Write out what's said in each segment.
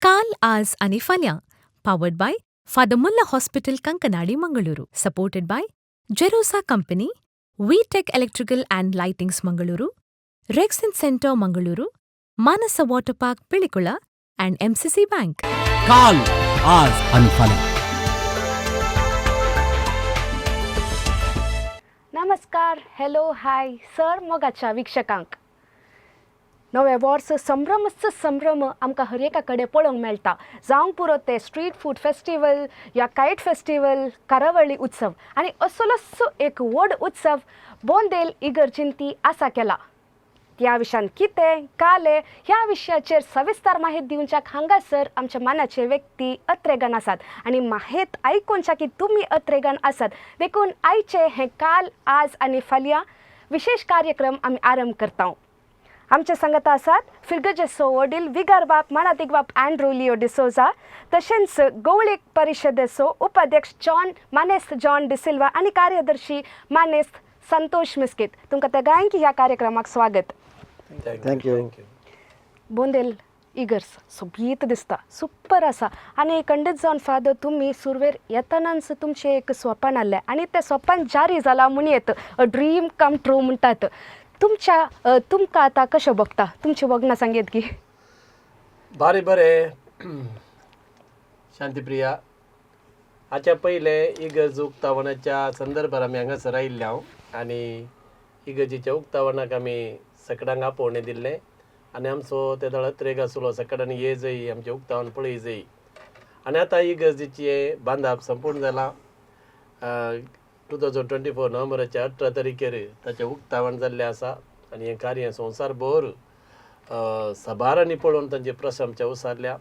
काल, आज आनी फाल्यां, powered by Father Muller Hospital, Kankanady, Mangaluru, supported by Jerosa company, V Tech Electrical and Lightings, Mangaluru, Rexin Centre, Mangaluru, Manasa Water Park, Pilikula and MCC Bank. काल, आज आणि फाल्यां. नमस्कार, हॅलो, हाय सर मोगाच्या वीक्षकांक. नवें वर्स संभ्रमच संभ्रम आमकां हर एका कडेन पळोवंक मेळटा. जावंक पुरो ते स्ट्रीट फूड फेस्टिवल या कायट फेस्टिवल, कारावळी उत्सव आनी असलोच एक व्हड उत्सव बोंदेल इगर्जीन आसा केला. त्या विशयान कितें काले ह्या विशयाचेर सविस्तर माहिती दिवच्याक हांगासर आमच्या मानाचे व्यक्ती अत्रेगन आसात आनी माहेत आयकुनच्या की तुमी अत्रेगन आसात. देखून आयचे हें काल, आज आनी फाल्यां विशेश कार्यक्रम आमी आरंभ करता. आमच्या सांगाता आसात फिर्गजेचो वडील विगार बाप मानादीक बाप अँड्रू लिओ डिसोजा, तशेंच गवळीक परिशदेचो उपाध्यक्ष जॉन मानेस्त जॉन डिसिल्वा आनी कार्यदर्शी मानेस्त संतोष मिस्कित. तुमकां तेगांयकी ह्या कार्यक्रमाक स्वागत. Thank you. Bondel इगर्ज सोबीत दिसता, सुपर आसा. आनी खंडीत जावन फादर, तुमी सुरवेर येतनाच तुमचें एक स्वपन आहलें आनी तें स्वपन जारी जालां म्हणयेत, अ ड्रीम कम ट्रू म्हणटात. तुमच्या तुमकां आतां कशें भोगता? तुमची भोगणां सांगयत की? बारी बरें शांतीप्रिया. हाच्या पयलें इगर्ज उक्तावणाच्या संदर्भार आमी हांगासर आयिल्ले हांव आनी इगर्जीच्या उक्तावणाक आमी सकडांक आपोवणें दिल्लें आनी आमचो ते वेळार त्रेग आसलो, सकडांनी ये जय, आमचें उक्तावण पळय जय. आनी आतां इगर्जीचें बांदप संपूर्ण जालां. 2024 नोव्हेंबराच्या 18 तारखेर ताचें उक्तावण जाल्लें आसा आनी हें कार्य संवसार भर सबारांनी पळोवन तांची प्रशंसा उसारल्या.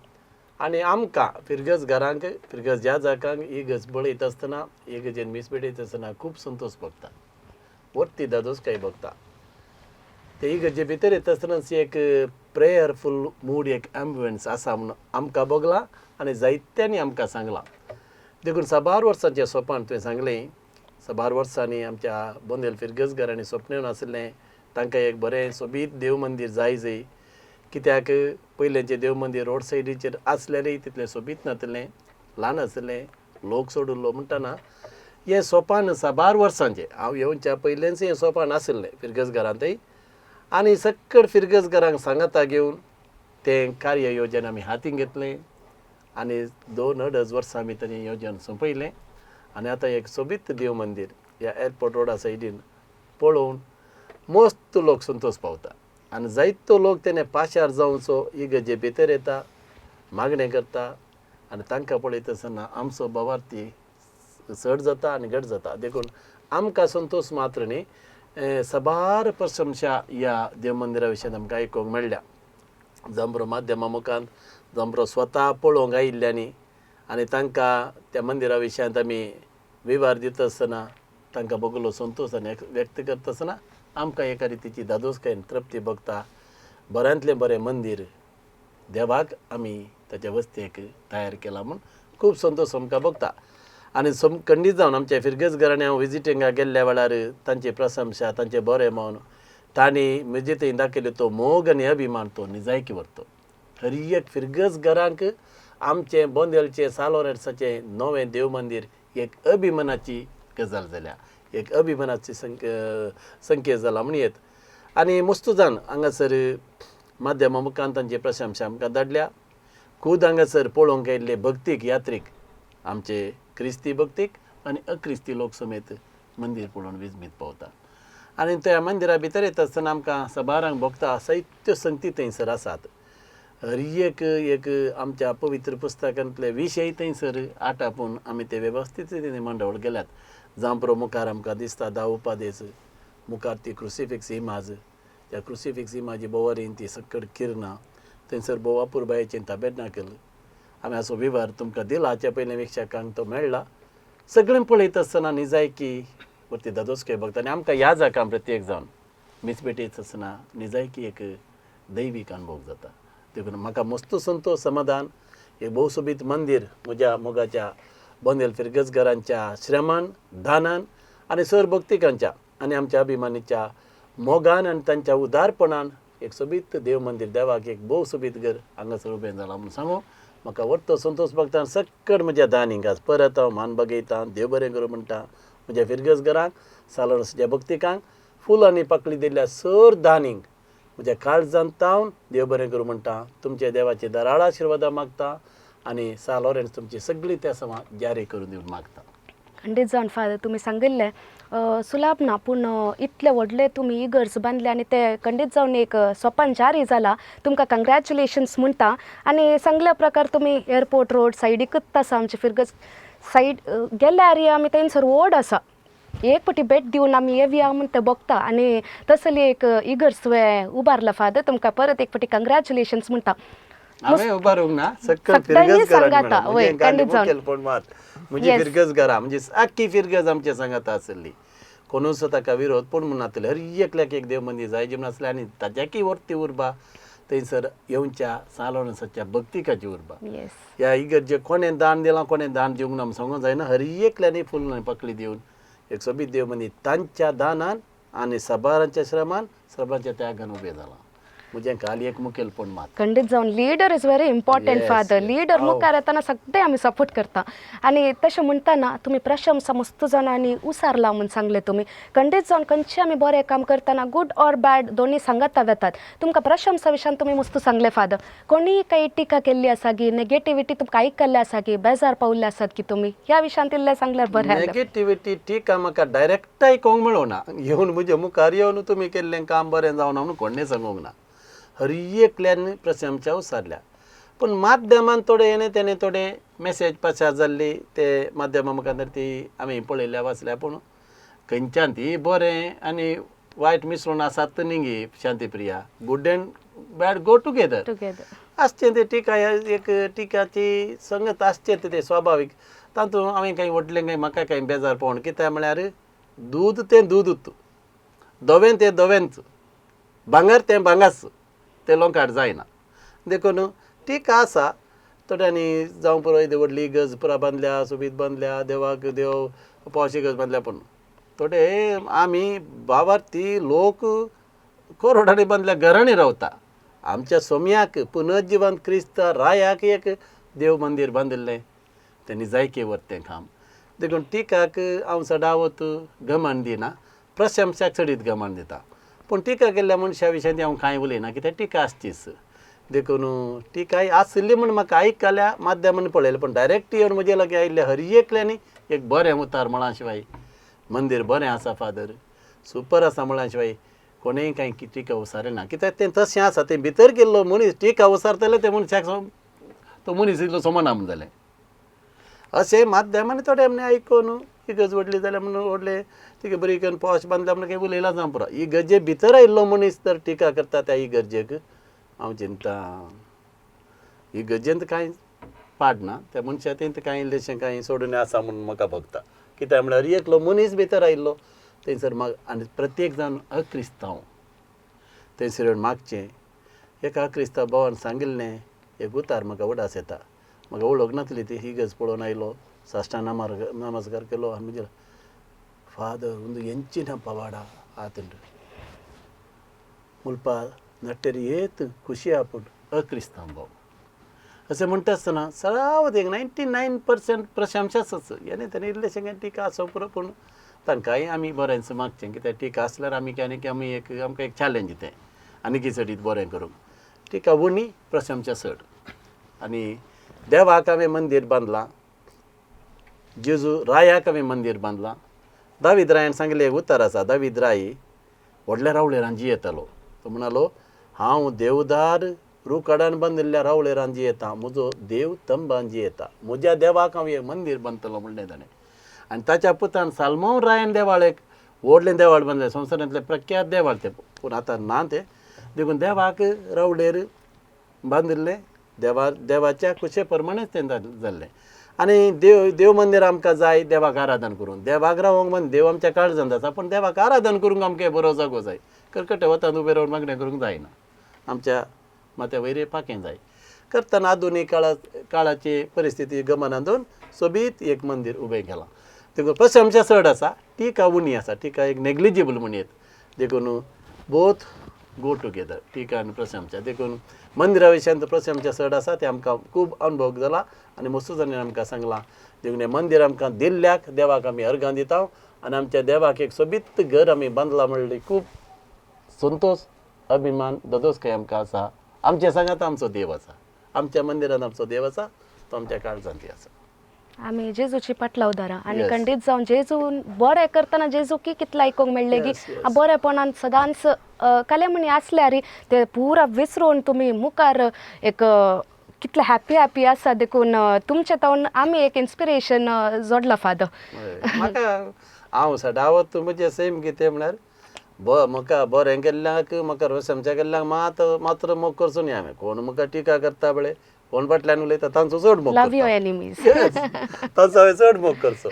आनी आमकां फिरगज घरांक, फिरगज ज्या जाकांक इगर्ज बळयता आसतना, इगर्जेन मीस भेटयता आसतना खूब संतोश भोगता, वर्ती दादोसकाय भोगता. ते इगर्जे भितर येता आसतनाच एक प्रेयरफूल मूड, एक एम्बियन्स आसा म्हूण आमकां भोगलां आनी जायत्यांनी आमकां सांगलां. देखून साबार वर्सांचें सोपान तुवें सांगलें, साबार वर्सांनी आमच्या बोंदेल फिरगज घरांनी स्वप्न आशिल्लें, तांकां एक बरें सोबीत देव मंदीर जाय जय. कित्याक पयलेंचें देव मंदीर रोड सायडीचेर आसलेलें तितलें सोबीत नासलें, ल्हान आसलें, लोक चड उरलो. म्हणटना हें सोपान साबार वर्सांचें, हांव येवच्या पयलेंच हें सोपान आशिल्लें फिरगज घरांतय. आनी सक्कड फिरगज घरांक सांगाता घेवन तें कार्य योजन आमी हातीन घेतलें आनी 2-2.5 वर्सां आमी ताजें योजन सोंपयलें. आनी आतां एक सोबीत देव मंदीर ह्या एअरपोर्ट रोडा सायडीन पळोवन मस्त लोक संतोश पावता आनी जायतो लोक तेणे पाशार जावचो इगर्जे भितर येता, मागणें करता आनी तांकां पळयता आसतना आमचो भावार्थी चड जाता आनी घट जाता. देखून आमकां संतोश मात्र न्ही, साबार प्रशंसा ह्या देव मंदिरा विशयान आमकां आयकूंक मेळ्ळ्या. जांबरो माध्यमा मुखार जांबरो स्वता पळोवंक आयिल्ल्यांनी आनी तांकां त्या मंदिरा विशयांत आमी विवार दिता आसतना तांकां भोगलो संतोश आनी व्यक्त करता आसतना आमकां एका रितीची दादोसकायेन तृप्ती भोगता. बऱ्यांतलें बरें मंदीर देवाक आमी ताच्या वस्तेक तयार केलां म्हूण खूब संतोश आमकां भोगता. आनी खंडीत जावन आमच्या फिरगज घरांनी हांव विजिटिंगाक गेल्ल्या वेळार तांची प्रशंसा, तांचें बरें मन, तांणी म्हजे थंय दाखयलो तो मोग आनी अभिमान तो निजायकी व्हरतो. हर एक फिरगज घरांक आमचें बोंदेलचें सालोरेट्साचें नवें देव मंदीर एक अभिमानाची गजाल जाल्या, एक अभिमानाची संकेत जाला म्हणयेत. आनी मस्तू जाण हांगासर माध्यमा मुखार तांची प्रशंसा आमकां धाडल्या. खूद हांगासर पळोवंक आयिल्ले भक्तीक यात्रीक, आमचे क्रिस्ती भक्तीक आनी अक्रिस्ती लोक समेत मंदीर पळोवन विजमीत पावता. आनी त्या मंदिरा भितर येता आसतना आमकां सबारांक भोगता, साहित्य संगती थंयसर आसात. हर एक एक आमच्या पवित्र पुस्तकांतले विशय थंयसर आटापून आमी ते वेवस्थीत रितीन मांडावळ केल्यात. जांपरो मुखार आमकां दिसता धा उपादेस, मुखार ती क्रुसिफिक्स इमाज, त्या क्रुसिफिक्स इमाजी बोवारीन ती सक्कड किरणां, थंयसर भोव अपुरबायेचें ताबेरनाकल आमी असो विवर तुमकां दिला. हाच्या पयलीं वीक्षकांक तो मेळ्ळा. सगळें पळयता आसतना निजायकी वरती दादोसकाय भोगता आनी आमकां ह्या जाकां प्रत्येक जावन मीस भेटयता आसतना निजायकी एक दैवीक अनुभव जाता. देखून म्हाका मस्त संतोश समाधान, एक भोव सोबीत मंदीर म्हज्या मोगाच्या बोंदेल फिरगज घरांच्या श्रमान, दानान आनी सर भक्तिकांच्या आनी आमच्या अभिमानीच्या मोगान आनी तांच्या उदारपणान एक सोबीत देव मंदीर, देवाक एक भोव सोबीत घर हांगासर उबें जालां म्हूण सांगू. म्हाका व्हडलो संतोश भोगता. सक्कड म्हज्या दानींक आज परत हांव मान बगयतां, देव बरें करूं म्हणटा. म्हज्या फिरगज घरांक, सालोरच्या भक्तिकांक फूल आनी पाकळी दिल्ल्या सर दानींक म्हज्या काळजांत तावन देव बरें करूं म्हणटा. तुमच्या देवाची दराळ आशिर्वादां मागता आनी सा लॉरेन्स तुमची सगळीं त्या समा जारी करून दिवन मागता. खंडीत जावन फादर तुमी सांगिल्लें सुलाभ ना, पूण इतले व्हडले तुमी इगर्ज बांदले आनी ते खंडीत जावन एक सोपान जारी जाला, तुमकां कंग्रॅच्युलेशन्स म्हणटा. आनी सांगल्या प्रकार तुमी एअरपोर्ट रोड सायडीकूच आसा आमची फिरगज सायड गेल्यार आमी थंयसर व्हड आसा, एक फावटी भेट दिवन आमी येवया म्हूण तें बघता आनी तसली एक इगर्ज तुवें उबारला फादर, तुमकां परत एक फावटी कंग्रॅच्युलेशन्स म्हणटा. हांवें उबारूंक ना, सक्कड सगळ्यांनी फिरगज घरां सांगाता, वय, खंडीत जावन. मुखेलपण मात म्हजी फिरगज घरां म्हणजे आख्खी फिरगज आमच्या सांगाता आसली, कोणूच ताका विरोध पूण म्हूण नासले. हर एकल्याक एक देव मंदीर जाय म्हूण आसलें आनी ताच्याकय वर्ती उर्बा थंयसर येवच्या सालोणसाच्या भक्तिकाची उर्बा. ह्या इगर्जे कोणें दान दिलां कोणें दान दिवंक ना म्हूण सांगूंक जायना, हर एकल्यांनी फुलां आनी पाकळी दिवन एक सोबीत देव मंदीर तांच्या दानान आनी साबारांच्या श्रमान सर्वांच्या त्यागान उबें जालां. म्हजें काल एक मुखेलपण मात. खंडीत जावन leader is very important father. Leader मुखार येतना सगळे आमी सपोर्ट करता. आनी तशें म्हणटना तुमी प्रशंसा मस्त जाणांनी उसारला म्हूण सांगलें तुमी, खंडीत जावन खंयचें आमी बरें काम करतना गूड ऑर बॅड दोनी सांगाता वेतात. तुमकां प्रशंसा विशयान तुमी मस्त सांगलें फादर, कोणीय काही टिका केल्ली आसा की नेगेटिविटी तुमकां आयकल्ले आसा की बेजार पावल्ले आसात की तुमी ह्या विशयांत इल्लें सांगल्यार बरें जालें. नेगेटिविटी टिका म्हाका डायरेक्ट आयकोंक मेळना, येवन म्हज्या मुखार येवन तुमी केल्लें काम बरें जावना म्हणून कोणें सांगूंक ना. हर एकल्यान प्रशंसा उसारल्या, पूण माध्यमान थोडे येणे तेणे थोडे मॅसेज प्रचार जाल्ली ते माध्यमां मुखार ती आमी पळयल्या वाचल्या, पूण खंयच्यान ती बरें आनी वायट मिसळून आसात न्ही गे Shantipriya, good and bad go together together आसचें तें टिका एक टिकाची संगत आसचें तें स्वाभावीक, तातूंत हांवें कांय व्हडलें कांय म्हाका कांय बेजार पावण कित्याक म्हळ्यार दूद तें दूदूच, धवें तें धवेंच, भांगर तें भांगाच, तें लोकांक जायना. देखून टिका आसा थोड्यांनी जावं पुरो येदी व्हडली इगर्ज पुरा बांदल्या, सोबीत बांदल्या, देवाक देव पावशी इगर्ज बांदल्या, पूण थोडे आमी बाबार्थी लोक करोडांनी बांदल्या घरांनी रावता. आमच्या सोम्याक पुनर्जिवन क्रिस्त रायाक एक देव मंदीर बांदिल्लें तेणी जायके वर तें काम. देखून टिकाक हांव चडावत गमन दिना, प्रशंसाक चडीत गमन दिता, पूण टिका केल्ल्या मनशा विशयांत हांव कांय उलयना कित्याक टिका आसचीच. देखून टिकाय आशिल्ली म्हूण म्हाका आयकल्या माध्यमान पळयलें, पूण डायरेक्ट येवन म्हजे लागीं आयिल्ले हर एकल्यांनी एक बरें उतार म्हळां शिवाय मंदीर बरें आसा फादर सुपर आसा म्हळ्या शिवाय कोणेंय कांय टिका उसारलें ना, कित्याक तें तशें आसा. तें भितर गेल्लो मनीस टिका उसारतले ते मनशाक तो मनीस इल्लो समना म्हूण जालें. अशें माध्यमांनी थोडे आमी आयकून इगर्ज व्हडली जाल्या म्हणून व्हडले तिका बरी करून पॉश बांदल्या म्हणून कांय उलयलां जावं पुरो. इगर्जे भितर आयिल्लो मनीस तर टिका करता त्या इगर्जेक हांव चिंता इगर्जेंत कांय पाड ना, त्या मनशा तेंत कांय इल्लेशें कांय सोडून आसा म्हणून म्हाका भोगता. कित्याक म्हळ्यार एकलो मनीस भितर आयिल्लो थंयसर माग आनी प्रत्येक जाण अक्रिस्तांव थंयसर येवन मागचें. एका अक्रिस्तांव भावान सांगिल्लें एक उतार म्हाका उडास येता, म्हाका वळख नासली ती इगर्ज पळोवन आयलो, साश्टां नमस्कार केलो आनी म्हजे फादर ಒಂದು ಎಂಚಿನ ಪವಾಡ ಆತುಂಡು ಮುಲ್ಪ ನಟ್ಟೆರ್ ಏತ್ ಖುಷಿ ಆಪುಂಡು अक्रिस्तांव भाव अशें म्हणटा आसतना सदांच एक 99% प्रशंसाच येणे तेणे इल्लेशें कांय टिका आसूं पुरो, पूण तांकांय आमी बरेंच मागचें कित्याक टिका आसल्यार आमी आनी आमी एक आमकां एक चॅलेंज तें आनीक चडीत बरें करूंक. टिका उणी प्रशंसा चड. आनी देवाक हांवें मंदीर बांदलां, जेजू रायाक हांवें मंदीर बांदलां. दावीद रायान सांगिल्लें एक उतर आसा, दावीद राय व्हडल्या रावळेरान जियेतालो, तो म्हणालो हांव देवदार रुखाडान बांदिल्ल्या रावळेरान जियेता, म्हजो देव तंबान जियेता, म्हज्या देवाक हांव एक मंदीर बांदतलो म्हणलें ताणें. आनी ताच्या पुतान साल्मोंव रायान देवाळ एक व्हडलें देवाळ बांदलें, संवसारांतलें प्रख्यात देवाळ तें, पूण आतां ना तें. देखून देवाक रावळेर बांदिल्लें देवा देवाच्या खुशे प्रमाणेच तें जाल्लें. आनी देव देव मंदीर आमकां जाय देवाक आराधन करूंक, देवाक रावोंक मन देव आमच्या काळजांत आसा, पूण देवाक आराधन करूंक आमकां बरो जागो जाय, करकटे वतान उबें रावन मागणें करूंक जायना, आमच्या माथ्या वयर पाखें जाय. करतना आधुनीक काळाची परिस्थिती गमनान दवरून सोबीत एक मंदीर उबें केलां. देखून प्रशंसा चड आसा, टिका उणी आसा, टिका एक नेग्लिजिबल म्हणयेत. देखून बोथ गो टुगेदर टिका आनी प्रशंसा. देखून मंदिरा विशयांत प्रशंसा चड आसा, तें आमकां खूब अनुभव जाला आनी मस्तू जाणांनी आमकां सांगलां. देखून हें मंदीर आमकां दिल्ल्याक देवाक आमी अर्गां दिता आनी आमच्या देवाक एक सोबीत घर आमी बांदलां म्हणली खूब संतोश, अभिमान, ददोसकाय आमकां आसा. आमच्या सांगात आमचो देव आसा, आमच्या मंदिरांत आमचो देव आसा, तो आमच्या काळजांत आसा. आमी जेजूची पाटलावदारां आनी Yes. खंडीत जावन जेजून बरें करतना जेजू की कितलें आयकूंक मेळ्ळें की Yes, yes. बरेपणान सदांच कलेमणी आसल्यार ते पुरा विसरून तुमी मुखार एक कितले हॅप्पी हॅप्पी आसा. देखून तुमचे तावन आमी एक इन्स्पिरेशन जोडलां फादर. हय. म्हाका हांव सदांच म्हजें सेम कितें म्हळ्यार म्हाका बरें केल्ल्याक, म्हाका रोसमच्या केल्ल्याक मात मात्र मोग करचो न्ही. हांवें कोण म्हाका टिका करता पळय, कोण फाटल्यान उलयता तांचो चड मोग लव your करता. एनिमीज. Yes. तांचो हांवें चड मोग करचो,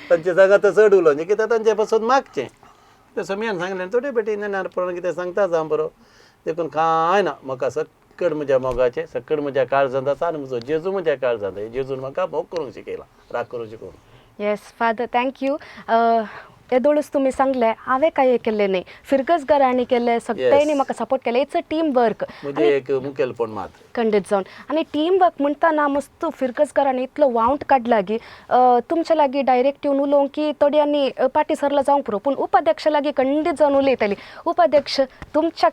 तांचे जागा तर चड उलोवचें कित्याक तांचे पासून मागचें. तें सोमयान सांगलें थोडे बेटी नेणार पळोवन कितें सांगता जावं बरो. देखून कांय ना, म्हाका सक्कड म्हज्या मोगाचें सक्कड म्हज्या काळजांत आसा आनी म्हजो जेजू म्हज्या काळजांत. जेजून म्हाका मोग करूंक शिकयला, राग करूंक शिकोवंक. येस फादर, thank you. येदोळूच तुमी सांगलें हांवें कांय केल्लें न्ही, फिरगजगारांनी केल्लें, सगळ्यांनी म्हाका सपोर्ट केलें. It's a team work. म्हजें एक मुखेलपण मात्र. खंडीत जावन आनी टीम वर्क म्हणटाना मस्त फिरगजगारांनी इतलो वावंट काडला की तुमच्या लागीं डायरेक्ट येवन उलोवंक की थोड्यांनी पाटी सरला जावंक पुरो, पूण उपाध्यक्ष लागीं खंडीत जावन उलयताली. उपाध्यक्ष, तुमच्या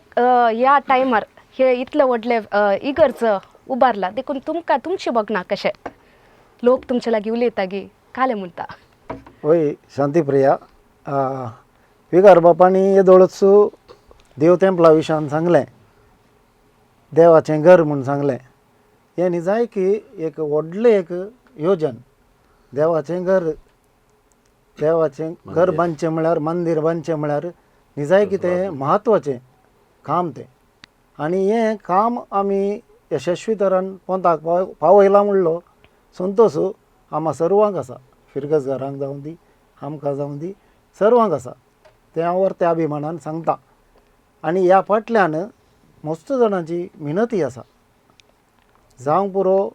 ह्या टायमार हे इतलें व्हडलें इगर्ज उबारला, देखून तुमकां तुमची बगना कशें लोक तुमच्या लागीं उलयता गी कालें म्हणटा? वय शांतीप्रिया, विगार बापांनी येदोळच देव तेंपला विशयान सांगलें, देवाचें घर म्हूण सांगलें. हें न्ही जाय की एक व्हडलें एक योजन देवाचें घर, देवाचें घर बांदचें म्हळ्यार, मंदीर बांदचें म्हळ्यार निजाय की तें म्हत्वाचें काम तें. आनी हें काम आमी यशस्वी तरान पोंताक पावयलां म्हणलो संतोश आमा सर्वांक आसा. फिरगजगारांक जावं दी, आमकां जावं दी, सर्वांक आसा. तें हांव वर्ते अभिमानान सांगता. आनी ह्या फाटल्यान मस्त जाणांची मिनती आसा. जावंक पुरो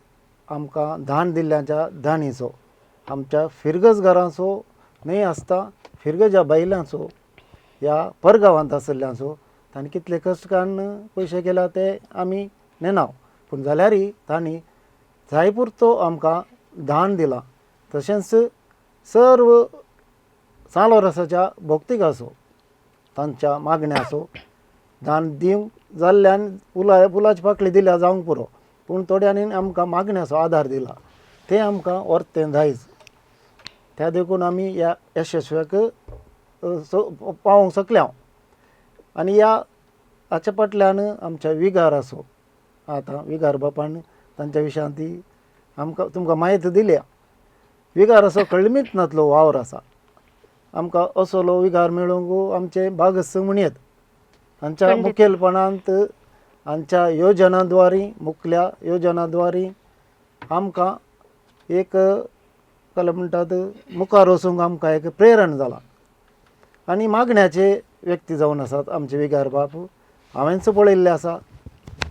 आमकां दान दिल्ल्याच्या दाणीचो, आमच्या फिरगजगारांचो न्हय आसता, फिरगजा बायलांचो, ह्या परगांवांत आशिल्ल्यांचो. तांणी कितले कश्ट काडून पयशे केल्या ते आमी नेणाव, पूण जाल्यारय तांणी जाय पुरतो आमकां दान दिलां. तशेंच सर्व सालोरसाच्या भक्तिकाचो, तांच्या मागण्याचो दान दिवंक जाल्ल्यान फुलाची पाकळी दिल्या जावंक पुरो, पूण थोड्यांनी आमकां मागण्याचो आदार दिला, तें आमकां वर्तें जायच. त्या देखून आमी ह्या यशस्व्याक पावोवंक शकले हांव. आनी ह्या हाच्या फाटल्यान आमच्या विगार आसो, आतां विगार बापान तांच्या विशयान ती आमकां तुमकां म्हायती दिल्या. विगार असो कळमीत नातलो वावर आसा. आमकां असलो विगार मेळूंक आमचें भागस म्हणयेत. आमच्या मुखेलपणांत आमच्या योजनाद्वारी, मुखल्या योजनाद्वारी आमकां एक काय म्हणटात मुखार वचूंक आमकां एक प्रेरण जालां. आनी मागण्याचे व्यक्ती जावन आसात आमचे विगार बाप. हांवेंच पळयल्लें आसा,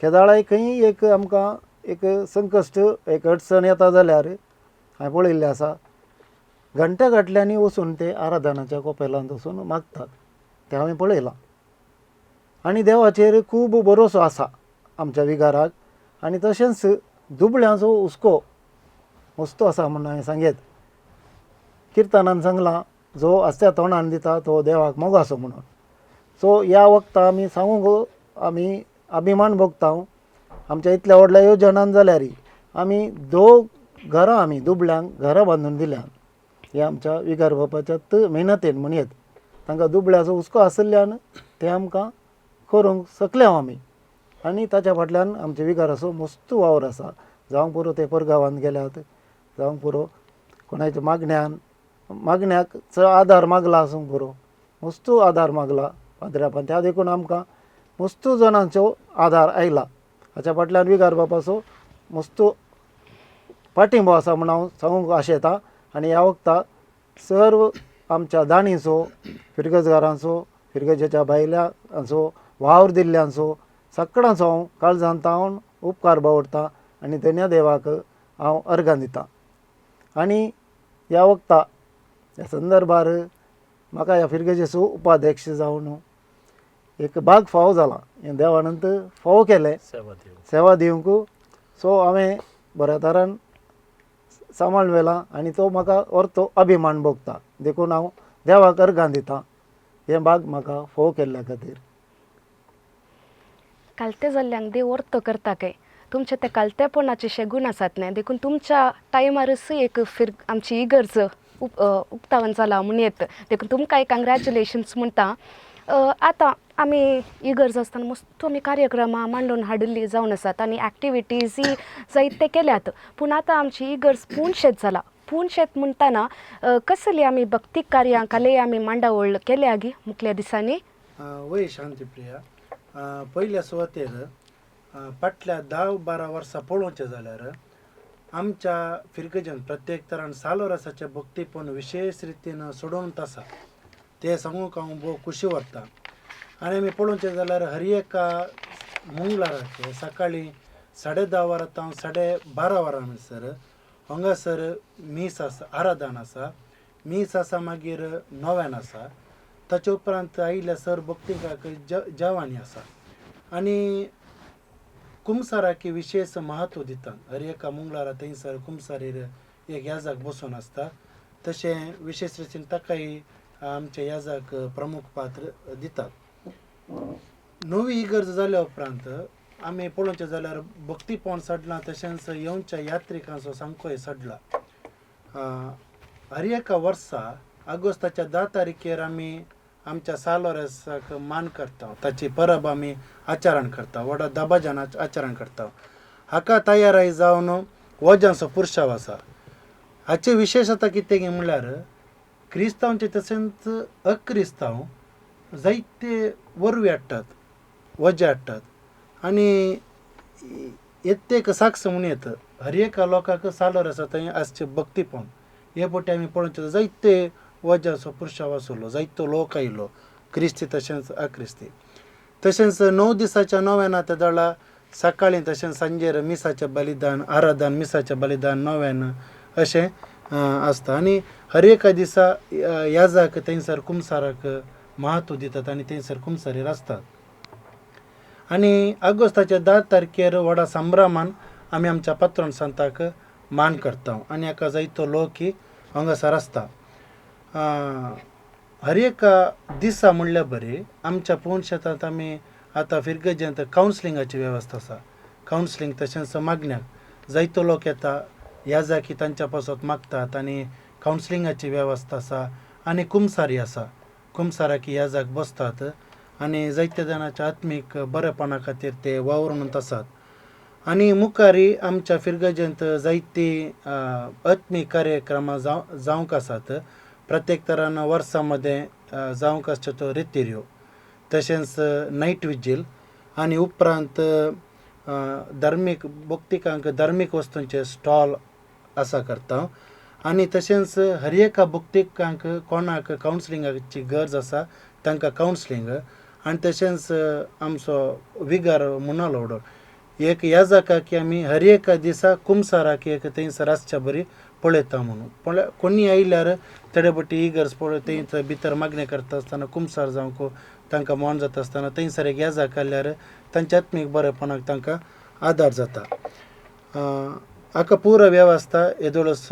केदाळाय खंय एक आमकां एक संकश्ट, एक अडचण येता जाल्यार हांवें पळयल्लें आसा, घंट्या गांठल्यांनी वचून ते आराधनाच्या कोपेलांत वचून मागतात, तें हांवें पळयलां. आनी देवाचेर खूब भरोसो आसा आमच्या विगाराक. आनी तशेंच दुबळ्यांचो हुस्को मस्तो आसा म्हूण हांवें सांगेत. किर्तनान सांगलां, जो आसत्या तोंडान दिता तो देवाक मोगासो म्हणून. सो ह्या वखदां आमी सांगूंक आमी अभिमान भोगता. आमच्या इतल्या व्हडल्या योजनान जाल्यार आमी दोग घरां, आमी दुबळ्यांक घरां बांदून दिल्या. हे आमच्या विगार बापाच्या मेहनतीन म्हणयेत. तांकां दुबळ्याचो हुस्को आशिल्ल्यान तें आमकां करूंक शकले आमी. आनी ताच्या फाटल्यान आमच्या विगाराचो मस्त वावर आसा. जावंक पुरो ते परगांवांत गेल्यात, जावंक पुरो कोणाच्या मागण्यान, मागण्याक चड आदार मागला आसूंक पुरो, मस्त आदार मागला पाद्र्यापान. त्या देखून आमकां मस्त जाणांचो आदार आयला. हाच्या फाटल्यान विगार बापाचो मस्त पाठिंबो आसा म्हूण हांव सांगूंक आशेतां. आनी ह्या वखदाक सर्व आमच्या दाणीचो, फिरगजगारांचो, फिरगजेच्या बायलांचो, वावर दिल्ल्यांचो, सगळ्यांचो हांव काळजांत हांव उपकार बावडटा आनी धन्य देवाक हांव अर्गां दितां. आनी ह्या वखदा ह्या संदर्भार म्हाका ह्या फिरगजेचो उपाध्यक्ष जावन एक भाग फावो जाला, हें देवानंत फावो केलें सेवा दिवंक. सेवा दिवंक. सो हांवें बऱ्या तरान सांबाळून व्हेलां आनी तो म्हाका अर्थ अभिमान भोगता. देखून हांव देवाक अर्गां दितां हें भाग म्हाका फावो केल्ल्या खातीर. कालते जाल्ल्यांक देव अर्थ करता काय तुमचे ते कालतेपणाचे शेगूण आसात न्ही, देखून तुमच्या टायमारच एक फिर आमची इगर्ज उक्तावण जाला म्हूण येत, देखून तुमकां एक कंग्रेच्युलेशन्स म्हणटा. आतां आमी इगर्ज आसतना मस्त आमी कार्यक्रमां मांडून हाडिल्ली जावन आसात आनी एक्टिविटीजय जायते केल्यात, पूण आतां आमची इगर्ज पूण शेत जाला. पूण शेत म्हणटना कसली आमी भक्तीक कार्यां काले आमी मांडावळ केल्या गी मुखल्या दिसांनी? वय शांतीप्रिया, पयल्या सुवातेर फाटल्या 10-12 वर्सां पळोवचें जाल्यार आमच्या फिर्गजन प्रत्येक तरान सालोरासाचें भक्तीपण विशेश रितीन सोडोवन आसा, तें सांगूंक हांव भोव खुशी व्हरता. आनी आमी पळोवचें जाल्यार हर एका मंगळाराक सकाळीं 10:30 वरां तावन 12:30 वरां म्हणसर हांगासर मीस आसा, आराधन आसा, मीस आसा, मागीर नोव्यान आसा, ताचे उपरांत आयिल्ल्या सर भक्तिकाक जेवाणी आसा. आनी कुमसाराक विशेश म्हत्व दितात. हर एका मंगळारा थंयसर कुमसारीर एक याजाक बसून आसता, तशें विशेश रितीन ताकाय आमच्या याजाक प्रमुख पात्र दितात. नवी इगर्ज जाल्या उपरांत आमी पळोवचें जाल्यार भक्तीपण सडलां, तशेंच येवच्या यात्रिकांचो सामकोय सडला. हर एका वर्सा ऑगस्टाच्या 10 तारखेर आमी आमच्या सालोरेसाक मान करता, ताची परब आमी आचरण करता, व्हडा दबाज्यान आचरण करता. हाका तयाराय जावन वजांचो पुरशाव आसा. हाचे विशेश आतां कितें म्हणल्यार क्रिस्तांवचे तशेंच अक्रिस्तांव जायते वरवी हाडटात, वजे हाडटात आनी येतेक साक्ष म्हूण येता. हर एका लोकांक सालोर आसा थंय आसचें भक्तीपण. हे पटी आमी पळोवचें जायते वजाचो पुरशाव आसलो, जायतो लोक आयलो क्रिस्ती तशेंच अक्रिस्ती. तशेंच 9 दिसाच्या नोव्याना त्या दळा सकाळीं तशेंच सांजेर मिसाचें बलिदान, आराधन, मिसाचें बलिदान, नोव्यान अशें आसता. आनी हर एका दिसा याजाक थंयसर कुमसाराक म्हत्व दितात आनी थंयसर कुमसारीर आसतात. आनी ऑगस्टाच्या 10 तारखेर व्हडा संभ्रमान आमी आमच्या पात्रोन सांताक मान करता आनी हाका जायतो लोक हांगासर आसता. हर एका दिसा म्हणल्यार बरी आमच्या पूर्ण शेतांत आमी आतां फिर्गजेंत कावन्सिलिंगाची वेवस्था आसा. कावन्सिलींग तशेंच मागण्याक जायतो लोक येता, ह्या जाकी तांच्या पासत मागतात आनी कावन्सिलिंगाची वेवस्था आसा. आनी कुमसारी आसा, कुमसाराक ह्या जाग बसतात आनी जायत्या जाणाच्या आत्मीक बरेपणा खातीर ते वावरून आसात. आनी मुखारी आमच्या फिर्गजेंत जायतीं आत्मीक कार्यक्रमां जावंक आसात. प्रत्येक तरान वर्सां मदें जावंक आसच्यो त्यो रितिऱ्यो, तशेंच नायट विजील आनी उपरांत धार्मीक भक्तिकांक धार्मीक वस्तूंचे स्टॉल आसा करता. आनी तशेंच हर एका भक्तिकांक कोणाक कावन्सिलिंगाची गरज आसा तांकां कावन्सिलींग. आनी तशेंच आमचो विगार म्हणालो व्हडलो एक ह्या जाका की आमी हर एका दिसा कुमसाराक एक थंयसर आसच्या बरी पळयता म्हणून. पळय कोणी आयल्यार थोडे पटी इगर्ज पळय थंयसर भितर मागणें करता आसतना कुमसार जावंक तांकां मोन जाता आसतना थंयसर एक याजाक आयल्यार तांच्या आत्मीक बरेपणाक तांकां आदार जाता. हाका पुरो वेवस्था येदोळच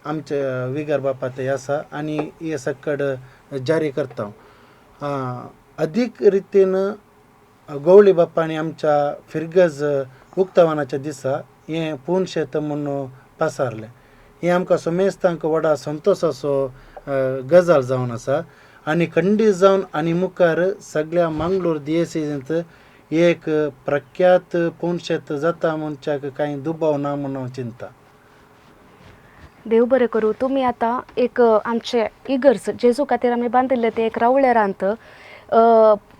आमचे विगार बापा थंय आसा आनी हे सकड जारी करता. अदीक रितीन गवळी बाप्पांनी आमच्या फिर्गज उक्तावणाच्या दिसा हें पूर्ण शेत म्हूण पसारलें. हें आमकां समेस्तांक व्हडा संतोशाचो गजाल जावन आसा. आनी खंडीत जावन आनी मुखार सगळ्या मंगळूर दियेसींत एक प्रख्यात पूर्ण शेत जाता म्हणच्याक कांय दुबाव ना म्हूण हांव चिंता. देव बरें करूं. तुमी आतां एक आमचे इगर्ज जेजू खातीर आमी बांदिल्ले ते एक रावळेरांत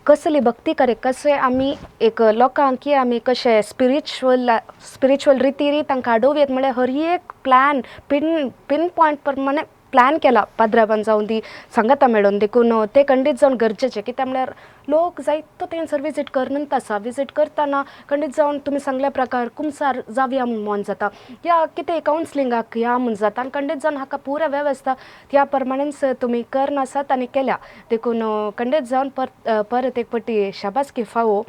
कसली भक्ती करे कशें आमी एक लोकांक की आमी कशें स्पिरिच्युअल रितीरी तांकां हाडोवं येत म्हळ्यार हर एक प्लॅन पिन पॉयंट प्रमाणे प्लॅन केला पाद्राबान जावन दी सांगाता मेळोन, देखून ते खंडीत जावन गरजेचें. कित्याक म्हळ्यार लोक जायतो थंयसर विजीट करनत आसा. विजीट करतना खंडीत जावन तुमी सांगल्या प्रकार कुमसार जावया म्हूण मन जाता या कितें कावन्सिलिंगाक या म्हूण जाता आनी खंडीत जावन हाका पुरा वेवस्था त्या प्रमाणेच तुमी करनासात आनी केल्या, देखून खंडीत जावन परत एक पटी शाबासकी फावो.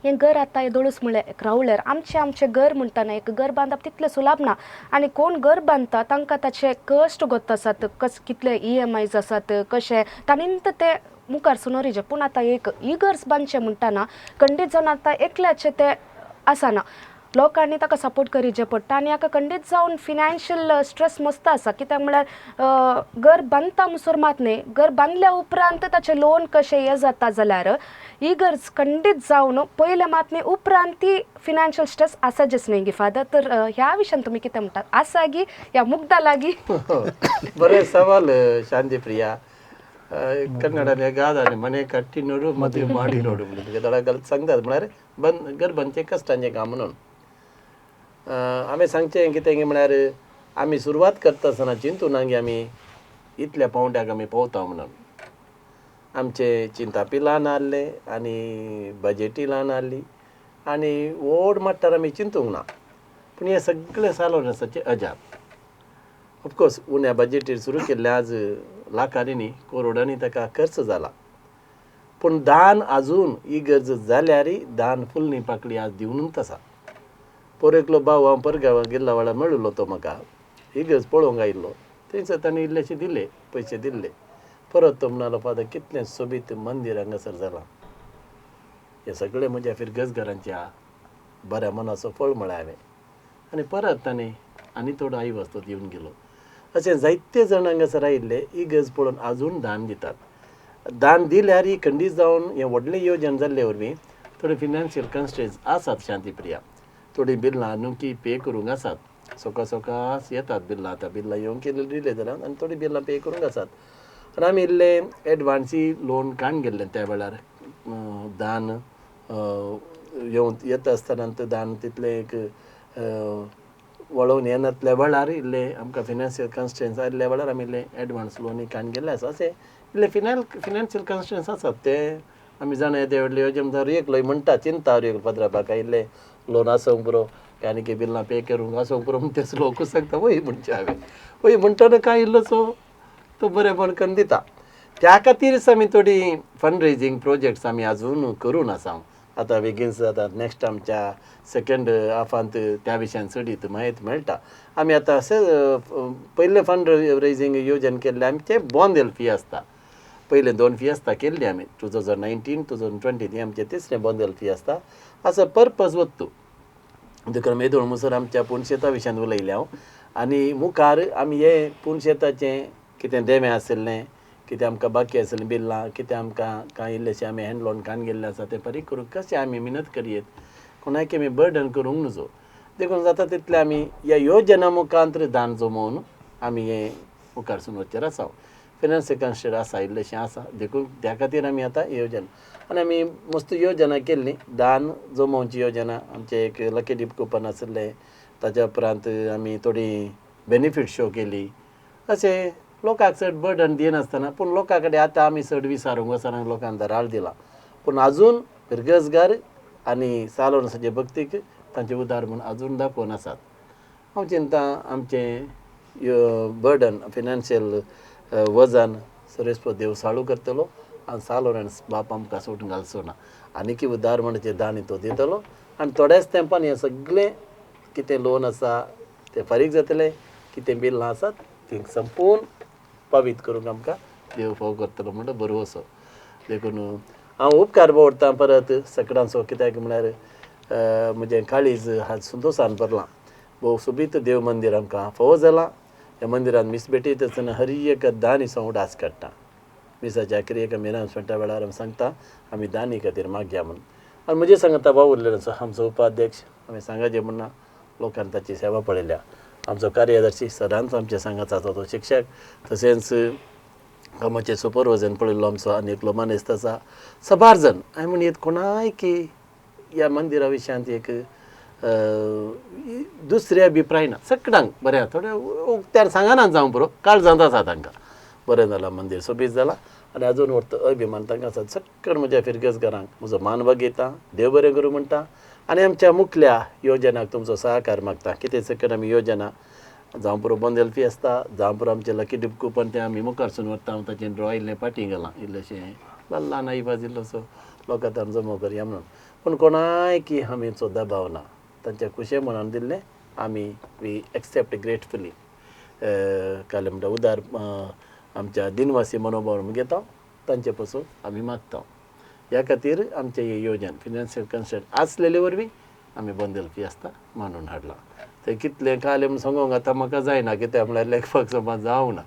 हें घर आतां येदोळूच म्हळ्यार एक रावळ्यार आमचें आमचें घर म्हणटना एक घर बांदप तितलें सुलाभ ना आनी कोण घर बांदता तांकां ताचे कश्ट गोत्त आसात, कस कितले EMIs आसात, कशें ताणीन ते मुखार सुनोरीचे. पूण आतां एक इगर्ज बांदचें म्हणटना खंडीत जावन आतां एकल्याचें तें आसना, लोकांनी ताका सपोर्ट करीचें पडटा आनी हाका खंडीत जावन फिनान्शियल स्ट्रेस मस्त आसा. कित्याक म्हळ्यार घर बांदता म्हणसर मात न्ही, घर बांदल्या उपरांत ताचें लोन कशें हें जाता जाल्यार इगर्ज खंडीत जावन पयलें मात न्ही उपरांत ती फिनान्शियल स्ट्रेस आसाचेच न्ही गी फादर. तर ह्या विशयान तुमी कितें म्हणटात, आसा गी या मुग्दा लागी? बरें सवाल शांतिप्रिया. कन्नडान गादाने मने कट्टी नोडू मदुवे ಮಾಡಿ ನೋಡು म्हणून सांगतात, म्हळ्यार बंद घर बांदचें कश्टांचें काम म्हणून. आमी सांगचें कितें म्हळ्यार आमी सुरवात करता आसतना चिंतून गी आमी इतल्या पावंड्याक आमी पावता म्हणून. आमचें चिंतापी ल्हान आहलें आनी बजेटी ल्हान आहली आनी व्हड मट्टार आमी चिंतूंक ना, पूण हें सगळें सालोरसाचें अजाप. ऑफकोर्स उण्या बजेटीर सुरू केल्लें आज लाखांनी न्ही करोडांनी ताका खर्च जाला, पूण दान आजून इगर्ज जाल्यार दान फुलनी पाकळी आज दिवनूच आसा. पोर एकलो भाव हांव परगांवां गेल्ला वेळार मेळिल्लो, तो म्हाका इगर्ज पळोवंक आयिल्लो, थंयसर ताणें इल्लेशे दिले पयशे दिल्ले. परत तो म्हणालो, फादर कितलें सोबीत मंदीर हांगासर जालां, हें सगळें म्हज्या फिरगजघरांच्या बऱ्या मनाचो फळ म्हळें हांवें. आनी परत ताणें आनी थोडो आई वस्तू दिवन गेलो. अशें जायते जाण हांगासर आयिल्ले इगर्ज पळोवन आजून दान दितात. दान दिल्यार खंडीत जावन हें व्हडलें योजन जाल्ले वरवीं थोडे फिनान्शियल कन्स्ट्रेंट्स आसात शांतिप्रिया, थोडीं बिल्लां नुकी पे करूंक आसात, सोका सोकास येतात बिल्लां, आतां बिल्लां येवंक केल्ली डिले जाल्यात आनी थोडीं बिल्लां पे करूंक आसात. आनी आमी इल्लें एडवान्सी लोन काडून गेल्लें त्या वेळार, दान येवन येता आसतना दान तितलें एक वळोवन येनातल्या वेळार इल्लें आमकां फिनान्शियल कन्स्ट्रेंट्स आयिल्ल्या वेळार आमी इल्लें एडवान्स लोनूय काडून गेल्लें आसा. अशें इल्लें फिनान्शियल कन्स्ट्रेंट्स आसात ते आमी जाणा. येदे व्हडले योजन हर एकलो म्हणटा चिंता हर एक पदराबाक इल्लें लोन आसूंक पुरो आनी की बिल्लां पे करूंक आसूंक पुरो म्हूण तेच लोकूच सांगता वय म्हणचें हांवें वय म्हणटना कांय इल्लोसो तो बरेंपण करून दिता. त्या खातीरच आमी थोडी फंड रेजींग प्रोजेक्ट्स आमी आजून करून आसा. आतां बेगीनच आतां नेक्स्ट आमच्या सेकेंड हाफांत त्या विशयान चडीत म्हायती मेळटा. आमी आतां अशें पयलें फंड रेजींग योजन केल्लें आमचें बोंदेल फी आसता, पयले 2 फिएस्ता केल्ली आमी 2019 2020 ही आमचें तिसरें बोंदेल फिएस्ता असो पर्पज वत्तू. देखून आमी येदोळ म्हणसर आमच्या पुनशेता विशयान उलयलें हांव आनी मुखार आमी हे पुनशेताचें कितें देवें आशिल्लें, कितें आमकां बाकी आशिल्लें बिल्लां, कितें आमकां कांय इल्लेशें आमी हँड लोन काडून गेल्लें आसा तें फारीक करूंक कशें आमी मिनत करयेत, कोणाक आमी बर्डन करूंक नजो. देखून जाता तितलें आमी ह्या योजना मुखांत दान जमोवन आमी हें मुखार सून वचचेर आसा. फिनान्शियल कन्स्ट्रेंट आसा इल्लेशें आसा, देखून त्या खातीर आमी आतां योजना आनी आमी मस्त योजना केल्ली दान जमोवची योजना. आमचें एक लकी डीप कुपन आशिल्लें, ताच्या उपरांत आमी थोडी बेनिफीट शो केली. अशें लोकांक चड बर्डन दिनासतना, पूण लोकां कडेन आतां आमी चड विचारूंक वचना, लोकांक दराळ दिला, पूण आजून फिरगजगार आनी सालोरसाचे भक्तीक तांचे उदार म्हूण आजून दाखोवन आसात. हांव चिंता आमचें बर्डन फिनान्शियल वजन सरेस्पो देव साळू करतलो आनी सालोरेन्स बाप आमकां सोडून घालचो ना, आनीक उदार म्हणचे दाणी तो दितलो आनी थोड्याच तेंपान हें सगळें कितें लोन आसा तें फारीक जातलें, कितें बिल्लां आसात तीं संपूर्ण पावीत करूंक आमकां देव फाव करतलो म्हणटा बरो. देखून हांव उपकार दवरतां परत सगळ्यांचो, कित्याक म्हळ्यार म्हजें काळीज आज संतोशान भरलां. भोव सोबीत देव मंदीर आमकां फावो जालां. ह्या मंदिरांत मीस भेटयता आसतना हर एक दानी उडास काडटा. मिसाच्या क्रियेक मिरांस म्हणटा वेळार आमी सांगता आमी दानी खातीर मागया म्हूण. आनी म्हजे सांगता वावुरलेलो आमचो उपाध्यक्ष आमी सांगाचे म्हणना लोकांनी ताची सेवा पळयल्या. आमचो कार्यदर्शी सदांच आमच्या सांगाताचो तो शिक्षक, तशेंच कामाचें सुपरवजन पळयल्लो आमचो आनी एकलो मानेस्त आसा. सबार जण हांवें म्हणयत कोणाय की ह्या मंदिरा विशयांत एक दुसरे अभिप्राय ना सगळ्यांक बरें थोडे उक्त्यार सांगना जावं पुरो काळजांत आसा तांकां बरें जालां मंदीर सोबीत जालां आनी अजून व्हरता अभिमान तांकां आसा. सगळ्या म्हज्या फिरगजगारांक म्हजो मान बागयता, देव बरें करूं म्हणटा आनी आमच्या मुखल्या योजनाक तुमचो सहकार मागता. कितें सगळें आमी योजना जावं पुरो बोंदेल फिएस्ता, जावं पुरो आमचें लकी डिप कुपन तें आमी मुखारसून व्हरता. हांव ताचें ड्रॉ इल्लें पाटी घालां इल्लेशें ल्हान आयबाज इल्लोसो लोकां जमो करया म्हणून, पूण कोणाय की आमीचो दबाव ना, तांच्या खुशे मनान दिल्लें आमी वी एक्सेप्ट ग्रेटफुली. काल म्हणटा उदार आमच्या दिनवासी मनोभाव घेता, तांचे पासून आमी मागता. ह्या खातीर आमचें हें योजन फिनान्शियल कन्सल्ट आसलेले वरवीं आमी बोंदेल फिएस्ता मांडून हाडलां. तें कितलें कालें म्हूण सांगूंक आतां म्हाका जायना, कित्याक म्हळ्यार लेखपाक समज जावंक ना,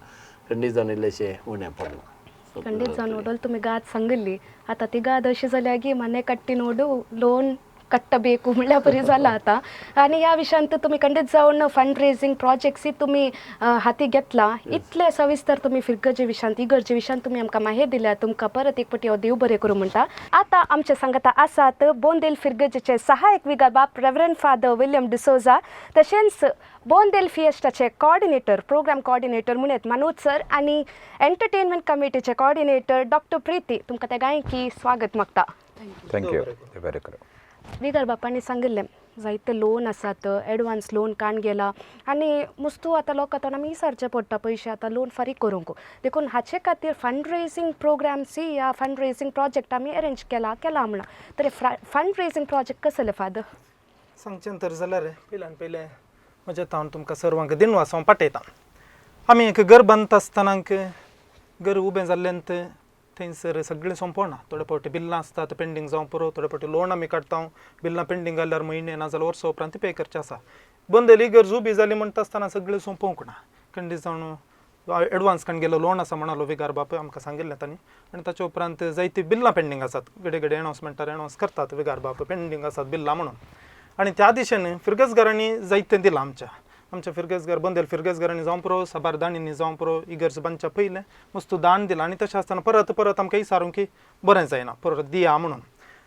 खंडीत जावन इल्लेशें उणें पडलां. खंडीत जावन नोडल तुमी गाद सांगिल्ली, आतां ती गाद अशी जाल्या की मने कट्टी नोडू लोन कट्टबेकू म्हणल्यार बरी जाला आतां. आनी ह्या विशयांत तुमी खंडीत जावन फंड रेजींग प्रोजेक्ट्सूय तुमी हाती घेतला. इतले सविस्तर तुमी फिरगजे विशयांत इगर्जे विशयांत तुमी आमकां माहिती दिल्या, तुमकां परत एक पटी हांव देव बरें करूं म्हणटा. आतां आमचे सांगता आसात बोंदेल फिरगजेचे सहायक विगार बाप रेवरंड फादर विल्यम डिसोजा, तशेंच बोंदेल फिएस्टाचे कॉर्डिनेटर प्रोग्राम कॉर्डिनेटर म्हणत मनोज सर आनी एंटरटेनमेंट कमिटीचे कॉर्डिनेटर डॉक्टर प्रिती. तुमकां त्या गायकी स्वागत मागता. Thank you. बरें करूं. विगर बापांनी सांगिल्लें जायते लोन आसात, एडवान्स लोन काण गेला आनी मुस्तू आतां लोक आतां आमी विचारचें पडटा पयशे आतां लोन फारीक करूंक, देखून हाचे खातीर फंड रेजींग प्रोग्राम्सूय ह्या फंड रेजींग प्रोजेक्ट आमी अरेंज केला केला म्हणा. तर फंड रेजींग प्रोजेक्ट कसले फादर? सांगचें तर जाल्यार पयल्यान पयलें म्हज्या तावन तुमकां सर्वांक दिनवास हांव पाठयतां. आमी एक घर बांदता आसतनाक घर उबें जाल्ल्यान थंयसर सगळें सोंपना, थोडे फावटी बिल्लां आसतात पेंडींग जावं पुरो, थोडे फावटी लोन आमी काडटा, बिल्लां पेंडींग घाल्यार म्हयने ना जाल्यार वर्सा उपरांत पे करचें आसा. बोंदेली गरज उबी जाली म्हणटा आसतना सगळें सोंपोवंक ना, खंडीत जावन एडवान्स काण गेलो लोन आसा म्हणालो विगार बाप आमकां सांगिल्लें तांणी, आनी ताच्या उपरांत जायतीं बिल्लां पेंडींग आसात, घडये घडये एनावन्समेंटार एनावन्स करतात विगार बाप पेंडींग आसात बिल्लां म्हणून. आनी त्या दिशेन फिरगजगारांनी जायतें दिलां आमच्या आमच्या फिरगजगार बोंदेल फिरगजगारांनी जावं पुरो, साबार दाणींनी जावं पुरो, इगर्ज बांदच्या पयलें वस्तू दान दिलां. आनी तशें आसतना परत परत आमकां विचारूंक की बरें जायना परत दिया म्हणून,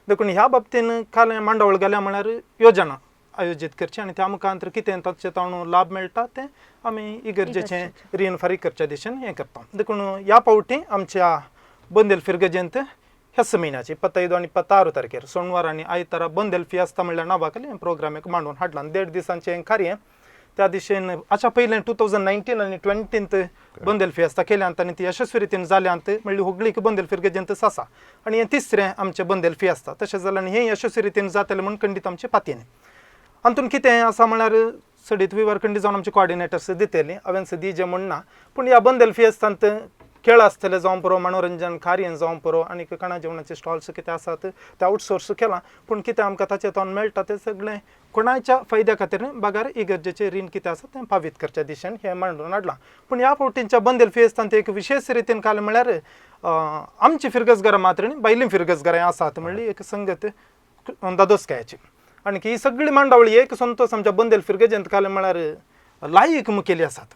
देखून ह्या बाबतीन काल मांडावळ घाल्या म्हळ्यार योजना आयोजीत करची आनी त्या मुखांतर कितें ताचे ताणू लाभ मेळटा तें आमी इगर्जेचें रीण फारीक करच्या दिशेन हें करता. देखून ह्या फावटी आमच्या बोंदेल फिरगजेंत ह्याच म्हयन्याचे 25 आनी 26 तारखेर सोमवार आनी आयतारा बोंदेल फिएस्ता म्हणल्यार नांवा खाली प्रोग्राम एक मांडून हाडला. 1.5 दिसांचें हें कार्य त्या दिशेन आच्या पयलें 2019 आनी 20 बोंदेल फिएस्ता केल्यांत आनी ती यशस्वी रितीन जाल्यांत म्हणल्यार होगळीक बोंदेल फिरगजेंतच आसा. आनी हें तिसरें आमचें बोंदेल फिएस्ता तशें जाल्यार आनी हें यशस्वी रितीन जातलें म्हूण खंडीत आमचें पातयेन. हातूंत कितें आसा म्हळ्यार चडीत विवर खंडीत जावन आमचे कॉर्डिनेटर्स दितली, हांवें दिजे म्हूण ना, पूण ह्या बोंदेल फिएस्तांत खेळ आसतले जावं पुरो, मनोरंजन कार्य जावं पुरो, आनी खाणा जेवणाचे स्टॉल्स कितें आसात ते आवटसोर्स केलां, पूण कितें आमकां ताचें तोंड मेळटा तें सगळें कोणाच्या फायद्या खातीर न्ही, बगर इगर्जेचें रीण कितें आसा तें पावीत करच्या दिशेन हें मांडून हाडलां. पूण ह्या फावटींच्या बोंदेल फिएस्तांत एक विशेश रितीन काल म्हळ्यार आमची फिरगजगारां मात्र न्ही, भायलीं फिरगजगारां आसात म्हणली एक संगत दादोसकायाची. आनी ही सगळी मांडावळी एक संतोष आमच्या बोंदेल फिरगजेंत काल म्हळ्यार लायक मुखेली आसात.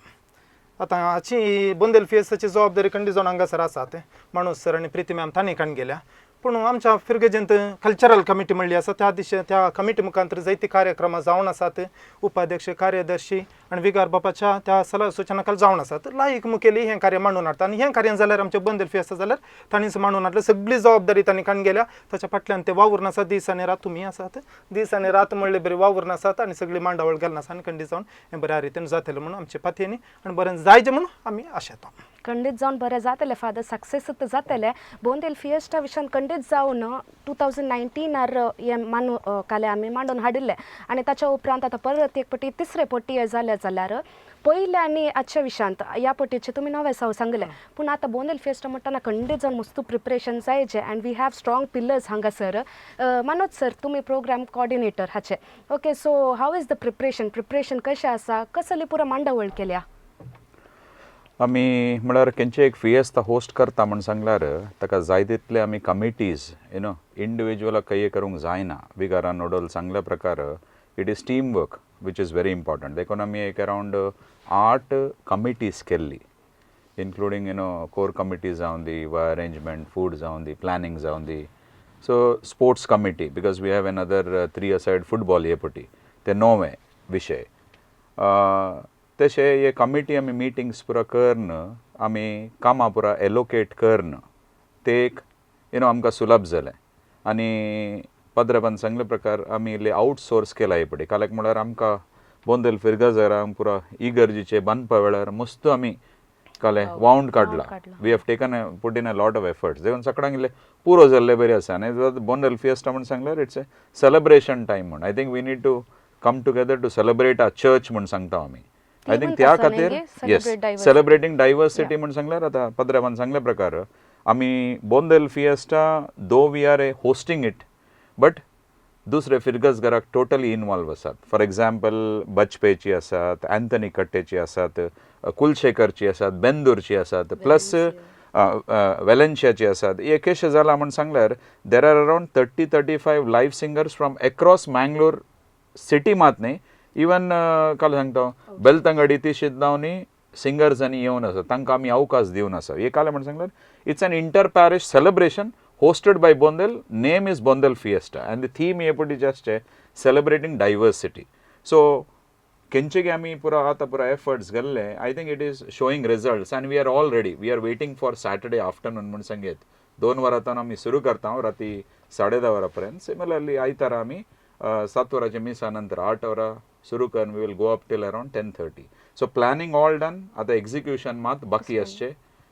आतां हाची बोंदेल फिएस्ताची जबाबदारी खंडीत जावन हांगासर आसात मनोज सर आनी प्रिती मॅम तांणी काण गेल्या, पूण आमच्या फिरगजेंत कल्चरल कमिटी म्हणली आसा त्या दिशे त्या कमिटी मुखांतर जायती कार्यक्रमां जावन आसात, उपाध्यक्ष कार्यदर्शी आनी विगार बापाच्या त्या सलाह सुचना खाला जावन आसात. लायक मुखेली हें कार्य मांडून हाडटा आनी हें कार्य जाल्यार आमचें बोंदेल फिएस्ता जाल्यार तांणीच मांडून हाडलें, सगळी जबाबदारी तांणी काण गेल्या, ताच्या फाटल्यान ते वावुरून आसात दीस आनी रात, तुमी आसात दीस आनी रात म्हणले बरी वावुरून आसात आनी सगळी मांडावळ घालून आसा आनी खंडीत जावन हें बऱ्या रितीन जातलें म्हणून आमचे पातयेनी आनी बरें जायजें म्हणून आमी आशेता. खंडीत जावन बरें जातलें फादर, सक्सेस जातलें. बोंदेल फिएस्टा विशयान खंडीत जावन 2019 हें मानू काले आमी मांडून हाडिल्लें आनी ताच्या उपरांत आतां परत एक पटी तिसरे पटी हें जालें जाल्यार पयले आनी आजच्या विशयांत ह्या पटीचें तुमी नवें साव सांगलें, पूण आतां बोंदेल फिएस्टा म्हणटना खंडीत जावन मस्तू प्रिपरेशन जायचें and we have strong pillars हांगासर. मनोज सर, तुमी प्रोग्राम कॉर्डिनेटर हाचे, okay, so how is the preparation, preparation कशें आसा, कसली पुरो मांडावळ केल्या? आमी म्हळ्यार खंयचे एक फिएस्ता होस्ट करता म्हण सांगल्यार ताका जाय तितले आमी कमिटीज you know इंडिविज्युअलाक खंय करूंक जायना. विगारान नोडल सांगल्या प्रकार it is team work which is very important. देखून आमी एक अरावंड 8 कमिटीज केल्ली, including you know core committee जावन दी वा अरेंजमेंट फूड जावन दी, प्लॅनिंग जावन दी, so sports committee because we have another 3 aside football हे पटी. ते नवे विशय. तशें हे कमिटी आमी मिटिंग्स पुरा करून आमी कामां पुरा एलोकेट करून ते एक you know आमकां सुलभ जालें. आनी पाद्रेबान सांगले प्रकार आमी इल्ले आवटसोर्स केला हे पटी काल्याक म्हळ्यार आमकां बोंदेल फिरगजारांक पुरा इगर्जीचे बांदपा वेळार मस्त आमी काले वावंड काडला. We have taken put in a lot of efforts. देखून सगळ्यांक इल्ले पुरो जाल्ले बरी आसा. आनी बोंदेल फिएस्टा म्हण सांगल्यार it's a celebration time म्हण. I think we need to come together to celebrate our church म्हण सांगता आमी. I think त्या खातीर येस सेलिब्रेटींग डायवर्सिटी म्हण सांगल्यार आतां पाद्रेबान सांगल्या प्रकार आमी Bondel fiesta though we are a hosting it but दुसरे फिरगज घराक टोटली इनवॉल्व आसात. फॉर एग्जाम्पल बजपेची आसात, अँथनी कट्टेची आसात, कुलशेखरची आसात, बेंदूरची आसात, प्लस वेलेन्शियाची आसात. हे कशें जालां म्हण सांगल्यार there are around 30-35 live singers from across Mangalore city मात न्ही, इवन काल सांगता बेलतंगडी ती सिंगर्स आनी येवन आसा, तांकां आमी अवकाश दिवन आसा. हे काल म्हण सांगल्यार it's an inter parish celebration hosted by Bondel, name is Bondel Fiesta, and the theme here put is just celebrating diversity. So, केंचेगे आमी पुरा आतां पुरा एफर्ट्स घाल्ले, I think it is showing results and we are all ready. We are waiting for Saturday afternoon म्हूण सांगेत. 2 वरां आमी सुरू करता राती 10:30 वरां पर्यंत. सिमिलरली आयतारा आमी 7 वरांच्या मिसा नंतर 8 वरां सुरू करून we will go up till around 10:30. So planning all done, आतां एक्झिक्युशन मात बाकी आसचें.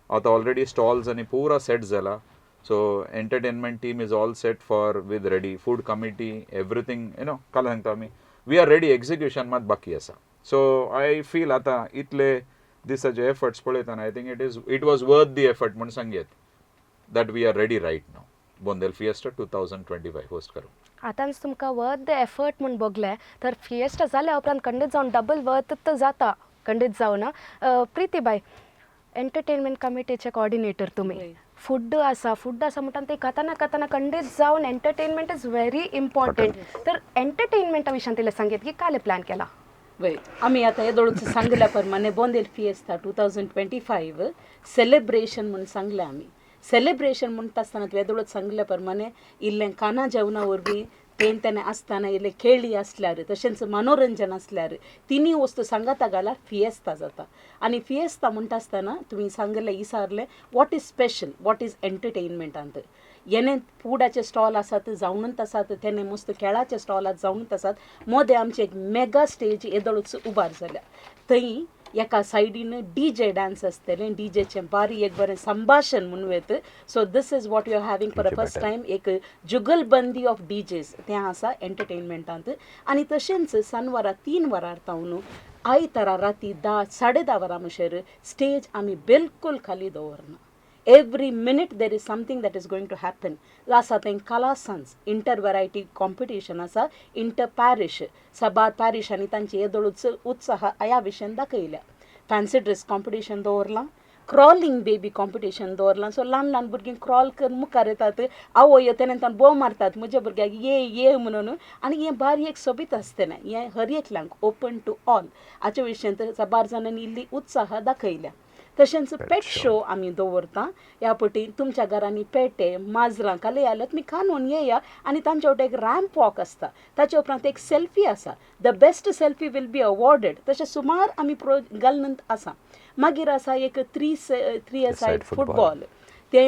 आतां ऑलरेडी स्टॉल्स आनी पुरा सेट जाला. So entertainment team is all set for with ready, food committee, everything, you know, काल सांगता आमी we are ready, execution मात बाकी आसा. सो I feel आतां इतले दिसाचे एफर्ट्स पळयतना I think it was worth the effort म्हूण सांगयत that we are ready right now Bondel Fiesta 2025 host करूं. आतांच तुमकां वर्थ the effort म्हूण बगलें तर फिएस्टा जाल्या उपरांत खंडीत जावन डबल वर्थ तर जाता खंडीत जावन. प्रितीबाय, एंटरटेनमेंट कमिटीचे कॉर्डिनेटर तुमी. फूड आसा, फूड आसा म्हणटा ते खाताना खाताना खंडीत जावन एंटरटेनमेंट is very important. तर एंटरटेनमेंटा विशयान तिले सांगीत की काले प्लॅन केला. वय, आमी आतां येदोळच सांगल्या प्रमाणे बोंदेल फिएस्ता 2025 सेलिब्रेशन म्हूण सांगलें आमी. सेलिब्रेशन म्हणटा आसतना तुवें येदोळच सांगल्या प्रमाणे इल्लें खाना जेवणा वरवीं तें तेणें आसतना इल्लें खेळी आसल्यार तशेंच मनोरंजन आसल्यार तिनूय वस्तू सांगाता घाल्यार फिएस्ता जाता. आनी फिएस्ता म्हणटा आसतना तुमी सांगलें विचारलें what is special, what is एंटरटेनमेंटांत. येणे फुडाचे स्टॉल आसात जावनूच आसात, तेणे मस्त खेळाचे स्टॉल आसात जावनूच आसात. मोदें आमचें एक मेगा स्टेज येदोळच उबार जाल्या, थंय एका सायडीन डी जे डान्स आसतलें, डी जेचें बारी एक बरें संभाशण म्हणूं येत. So this is what you are having for a first time, एक जुगलबंदी ऑफ डी जेज तें आसा एंटरटेनमेंटांत. आनी तशेंच सानवारा 3 वरां तावन आयतारा राती 10, 10:30 वरां म्हणसर स्टेज आमी बिलकूल खाली दवरना. Every minute there is something that is going to happen. आसा तें कलासंज इंटर वेरायटी कॉम्पिटिशन आसा, इंटर पॅरिश साबार पॅरिशांनी तांची येदोळूच उत्साह ह्या विशयान दाखयल्या. फॅन्सी ड्रेस कॉम्पिटिशन दवरलां, क्रॉलिंग बेबी कॉम्पिटिशन दवरलां. सो ल्हान ल्हान भुरगीं क्रॉल करून मुखार येतात, आवय तेणें बोव मारतात म्हज्या भुरग्याक ये ये म्हणून. आनी हें बारी एक सोबीत आसतलें, हें हर एकल्यांक ओपन टू ऑल. हाच्या विशयांत साबार जाणांनी इल्ली उत्साह दाखयल्या. तशेंच पेट शो आमी दवरता. ह्या पटी तुमच्या घरांनी पेटे माजरां काले आयल्यार तुमी कानून येया आनी तांच्या वटेन एक रॅम्प वॉक आसता, ताच्या उपरांत एक सेल्फी आसा, the best selfie will be awarded. तशें सुमार आमी प्रो घालून आसा. मागीर आसा एक three side football, ते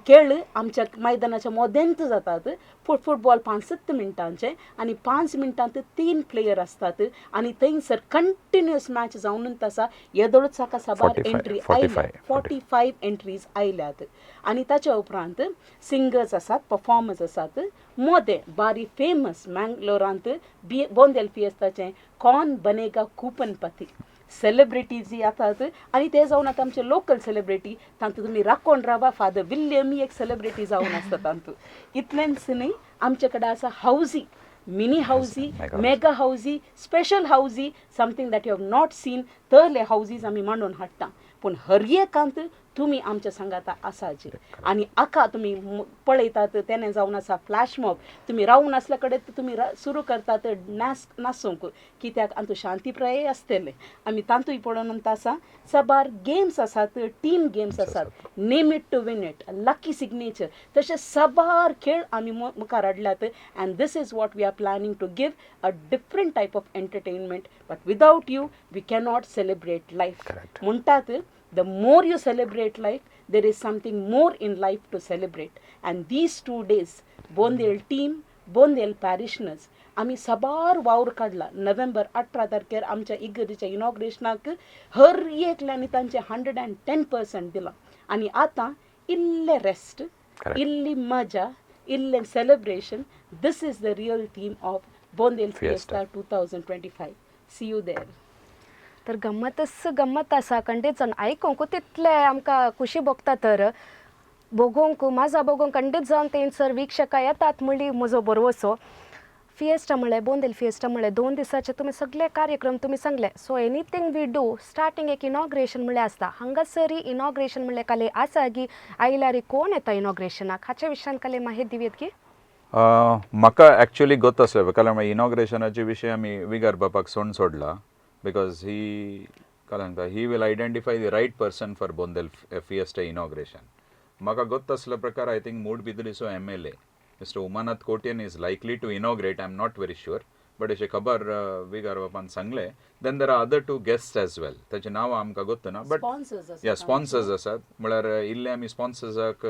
खेळ आमच्या मैदानाच्या मोदेंत जातात. फुटबॉल 5 मिनटांचे आनी 5 मिनटांत 3 प्लेयर आसतात आनी थंयसर कंटिन्युअस मॅच जावनूच आसा. येदोळच साका साबार एंट्री आयल्या, 45 एंट्रीज आयल्यात. आनी ताच्या उपरांत सिंगर्स आसात, पफॉर्मर्स आसात. मोदें बारी फेमस मँगलोरांत बी बोंदेल फिएस्ताचें कौन बनेगा कूपनपती सेलिब्रिटीज येतात आनी ते जावन आतां आमचे लोकल सेलिब्रिटी तांतूं तुमी राखोन रावा. फादर विल्यम एक सेलिब्रिटी जावन आसता तातूंत. इतलेंच न्हय, आमचे कडेन आसा housie, mini housie, mega housie, special housie, something that you have not seen. तसले हावजीज आमी मांडून हाडटा. पूण हर एकांत तुमी आमच्या सांगाता आसाचे आनी आका तुमी पळयतात तेणें जावन आसा फ्लॅश मॉब तुमी रावून आसल्या कडेन तुमी सुरू करतात नास नासूंक कित्याक आमकां शांतीप्राय आसतलें आमी तांतूय पळोवन आसा साबार गेम्स आसात टीम गेम्स आसात name it to win it lucky signature तशें साबार खेळ आमी मुखार हाडल्यात and this is what we are planning to give a different type of entertainment but without you we cannot celebrate life म्हणटात the more you celebrate life there is something more in life to celebrate and these 2 days Bondel team Bondel parishioners आमी साबार वावर काडला नोव्हेंबर 18 तारखेर आमच्या इगर्जेच्या इनॉग्रेशनाक हर एकल्यांनी तांचें 110% दिलां आनी आतां इल्लें रेस्ट इल्ली मजा इल्लें celebration this is the real theme of Bondel fiesta 2025 see you there. तर गम्मतच गम्मत आसा खंडीत जावन आयकूंक तितलें आमकां खुशी भोगता तर भोगोवंक माजा भोगोवंक खंडीत जावन थंयसर वीक्षकां येतात म्हणली म्हजो भरवसो. फिएस्टा म्हळ्यार बोंदेल फिएस्टा म्हळ्यार 2 दिसाचे तुमी सगळे कार्यक्रम तुमी सांगले. So anything we do starting एक इनॉग्रेशन म्हणल्यार आसता हांगासर इनॉग्रेशन म्हणल्यार काले आसा की आयल्यार कोण येता इनॉग्रेशनाक हाच्या विशयान काले माहिती दिवयत की? म्हाका एक्चुअली गोत आसलें कारण इनॉग्रेशनाचे विशय आमी विगार बापाक सोण सोडला because he काय सांगता he will identify the right person for Bondel fiesta inauguration. म्हाका गोत आसल्या प्रकार I think मूडबिद्रीचो MLA Mister Umanath Kotian is likely to inaugurate. I am not very sure but अशें खबर विगार बापान सांगलें. Then there are other 2 guests as well ताचें नांव आमकां गोत्त ना बट या स्पॉन्सर्स आसात म्हळ्यार इल्ले आमी स्पॉन्सर्साक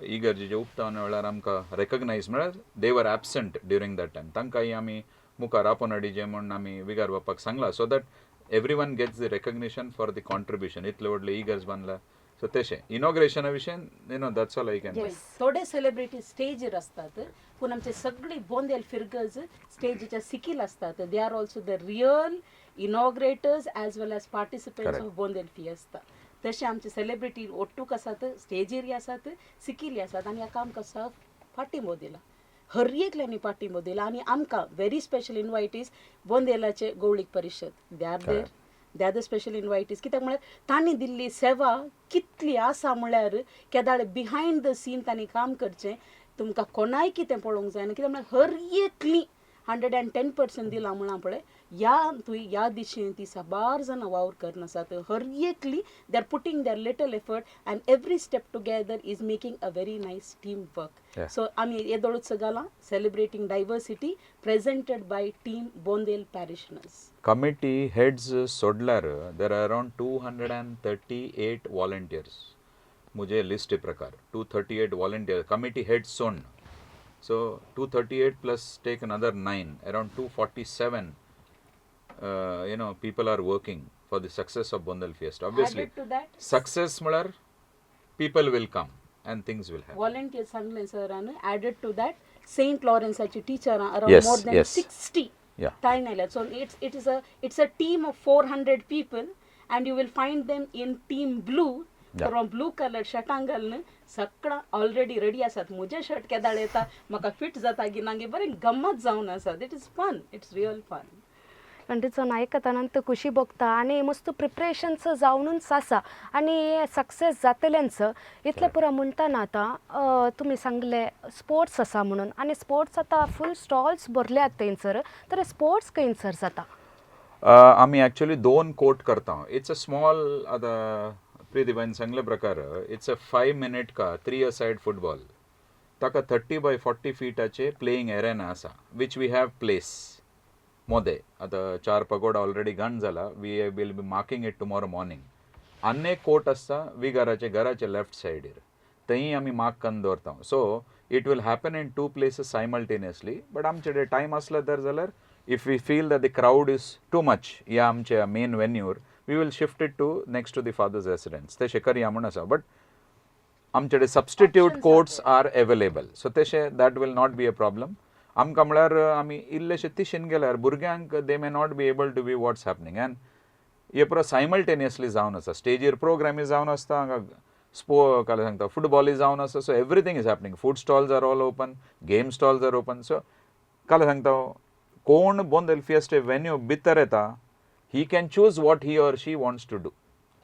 इगर्जेचे उक्तावण वेळार आमकां रेकग्नायज म्हळ्यार they were absent during that time तांकांय आमी मुखार आपोवन हाडिचें म्हूण आमी विगार बापाक सांगलां so that every one gets the recognition for the contribution इतले व्हडले इगर्ज बांदला. सो तशें इनॉग्रेशना विशयन you know that's all I can. थोडे सेलिब्रिटी स्टेजीर आसतात पूण आमचे सगळी बोंदेल फिरगज स्टेजीच्या सिकील आसतात they are also the real inaugurators as well as participants of Bondel fiesta. तशें आमचे सेलिब्रिटी ओट्टूक आसात स्टेजीर आसात सिकील आसात आनी हाका आमकां सग पाठिंबो दिला हर एकल्यांनी पाठिंबो दिला आनी आमकां व्हेरी स्पेशल इनवायटीज बोंदेलाचे गौळीक परिशद they are there they are the special invitees कित्याक म्हळ्यार तांणी दिल्ली सेवा कितली आसा म्हळ्यार केदाळ बिहायंड the scene तांणी काम करचें तुमकां कोणाय कितें पळोवंक जायना कित्याक म्हळ्यार हर एकली 110% दिलां म्हळां पळय ह्या तुवें ह्या दिशेन ती साबार जाणां वावर करून आसात हर एकली they are putting their little effort and every step together is making a very nice team work. So आमी येदोळूच घालां celebrating diversity presented by team Bondel parishioners. Committee heads सोडल्यार there are around 238 volunteers म्हजे लिस्टी प्रकार 238 volunteer committee heads सोड. So 238 plus take another 9 around 247 you know people are working for the success of Bondel fiesta. Obviously success म्हळ्यार people will come and things will happen. Volunteers सांगलें सरान added to that Saint लॉरेन्साची टिचरां around more than 60 तांणी आयल्या. So it's a team of 400 people and you will find them in team blue. From blue colour शर्टां घालून सगळां already ready आसात. म्हजें shirt केदाळ येता म्हाका fit जाता की ना बरें गम्मत जावन आसा. It is fun, it's real fun. खंडीत जावन आयकतना खुशी भोगता आनी मस्त प्रिपरेशन्स जावनूच आसा आनी सक्सेस जातलेंच इतलें पुरो म्हणटना आतां तुमी सांगले स्पोर्ट्स आसा म्हणून आनी स्पोर्ट्स आतां फूल स्टॉल्स भरल्यात थंयसर तर स्पोर्ट्स खंयसर जाता? आमी एक्चुअली 2 कोर्ट करता. It's a small आतां प्रितीबायन सांगले प्रकार it's a 5 minute का 3 अ सायड फुटबॉल ताका 30 बाय 40 फिटाचे प्लेईंग एरेना आसा which we have place मोदे. आतां 4 पगोडा ऑलरेडी गन जाला we will be marking it tomorrow morning. आनी एक कोर्ट आसता विगाराचे घराचे लेफ्ट सायडीर थंय आमी मार्क करून दवरता. So it will happen in 2 places simultaneously but आमचे कडेन टायम आसलो तर जाल्यार if we feel that the crowd is too much ह्या आमच्या main वेन्यूर we will shift it to next to the father's residence तशें करया म्हूण आसा बट आमचे कडेन substitute courts are available so तशें that will not be a problem. आमकां म्हळ्यार आमी इल्लेशे तिशेन गेल्यार भुरग्यांक they may not be able to be what's happening and हे पुरो सायमल्टेनियसली जावन आसा. स्टेजीर प्रोग्रामी जावन आसता हांगा काय सांगता फुटबॉलय जावन आसा. So everything is happening. Food stalls are all open, game stalls are open. So काय सांगता कोण बोंदेल फिएस्टा वेन्यू भितर येता he can choose what he or she wants to do.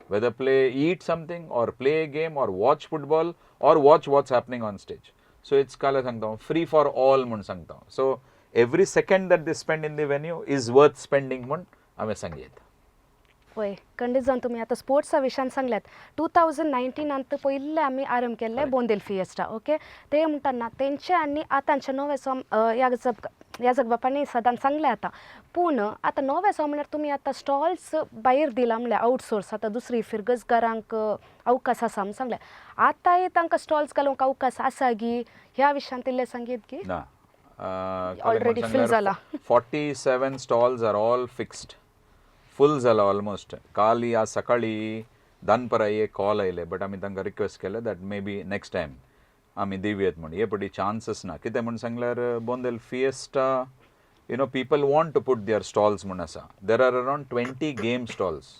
Whether play eat something or play a game or watch football or watch what's happening on stage. So it's काल सांगता, free for all म्हूण सांगता. So every second that they spend in the venue is worth spending म्हूण हांवें सांगयत. वय, खंडीत जावन तुमी आतां स्पोर्ट्सा विशयान सांगल्यात. 2019नांत पयले आमी आरंभ केल्ले बोंदेल फिएस्टा, ओके. ते म्हणटा ना तेंचे आनी आतांचे नवे सॉम ह्या जग ह्या जगबापांनी सदांच सांगलें आतां. पूण आतां नवें सो म्हणल्यार तुमी आतां स्टॉल्स भायर दिला, म्हणल्यार आउटसोर्स. आतां दुसरी फिरगजगारांक अवकाश आसा म्हूण सांगलें. आतांय तांकां स्टॉल्स घालूंक अवकाश आसा गी, ह्या विशयांत इल्लें सांगीत गी? ना. Already fill जाला. 47 stalls are all fixed, full जाला ऑलमोस्ट. काल आज सकाळी दनपरा एक कॉल आयले, बट आमी तांकां रिक्वेस्ट केले that may be next time आमी दिवयेत म्हण. हे पटी चान्सीस ना. कितें म्हण सांगल्यार, Bondel fiesta, people want to put their stalls म्हूण आसा. There are around 20 game stalls,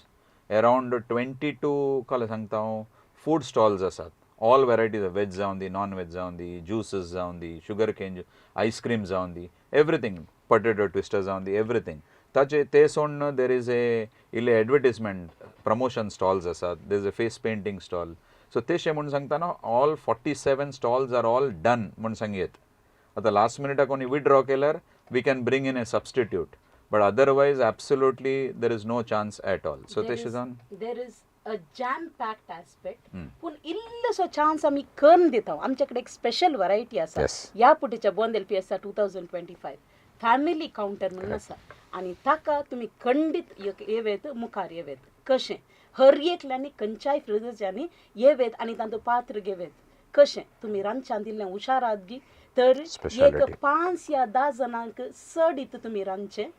around 22, कळ्ळें सांगता हांव, फूड स्टॉल्स आसात. ऑल वेरायटीज, वेज जावन दी, नॉन वेज जावन दी, ज्युसीस जावन दी, शुगर केन आयस्क्रीम जावन दी, एवरीथींग, पटेटो ट्विस्टर जावन दी, एवरीथींग. ताचे ते सोडून there is a इल्ले एडवर्टीजमेंट प्रमोशन स्टॉल्स आसात, there is a face painting stall. So तेशें म्हूण सांगतना all 47 stalls are all done म्हूण सांगयत. आतां लास्ट मिनिटाक कोणी विड्रॉ केल्यार we can bring in a substitute, but otherwise absolutely there is no chance at all. So तेशें जावन There is a jam packed aspect, पूण इल्लोसो चान्स आमी करून दिता. आमचे कडेन एक स्पेशल वरायटी आसा. ह्या पुटीच्या बोंदेल fiesta 2025 family counter म्हणून आसा आनी ताका तुमी खंडीत येवेत, मुखार येवेत. कशें हर एकल्यांनी खंयच्याय फिरगर्ज्यांनी येवेत आनी तांचो पात्र घेवेत. कशें तुमी रांदच्यान दिल्लें हुशार आहात गी, तर एक Speciality. 5 या 10 जाणांक चड इत तुमी रांदचें,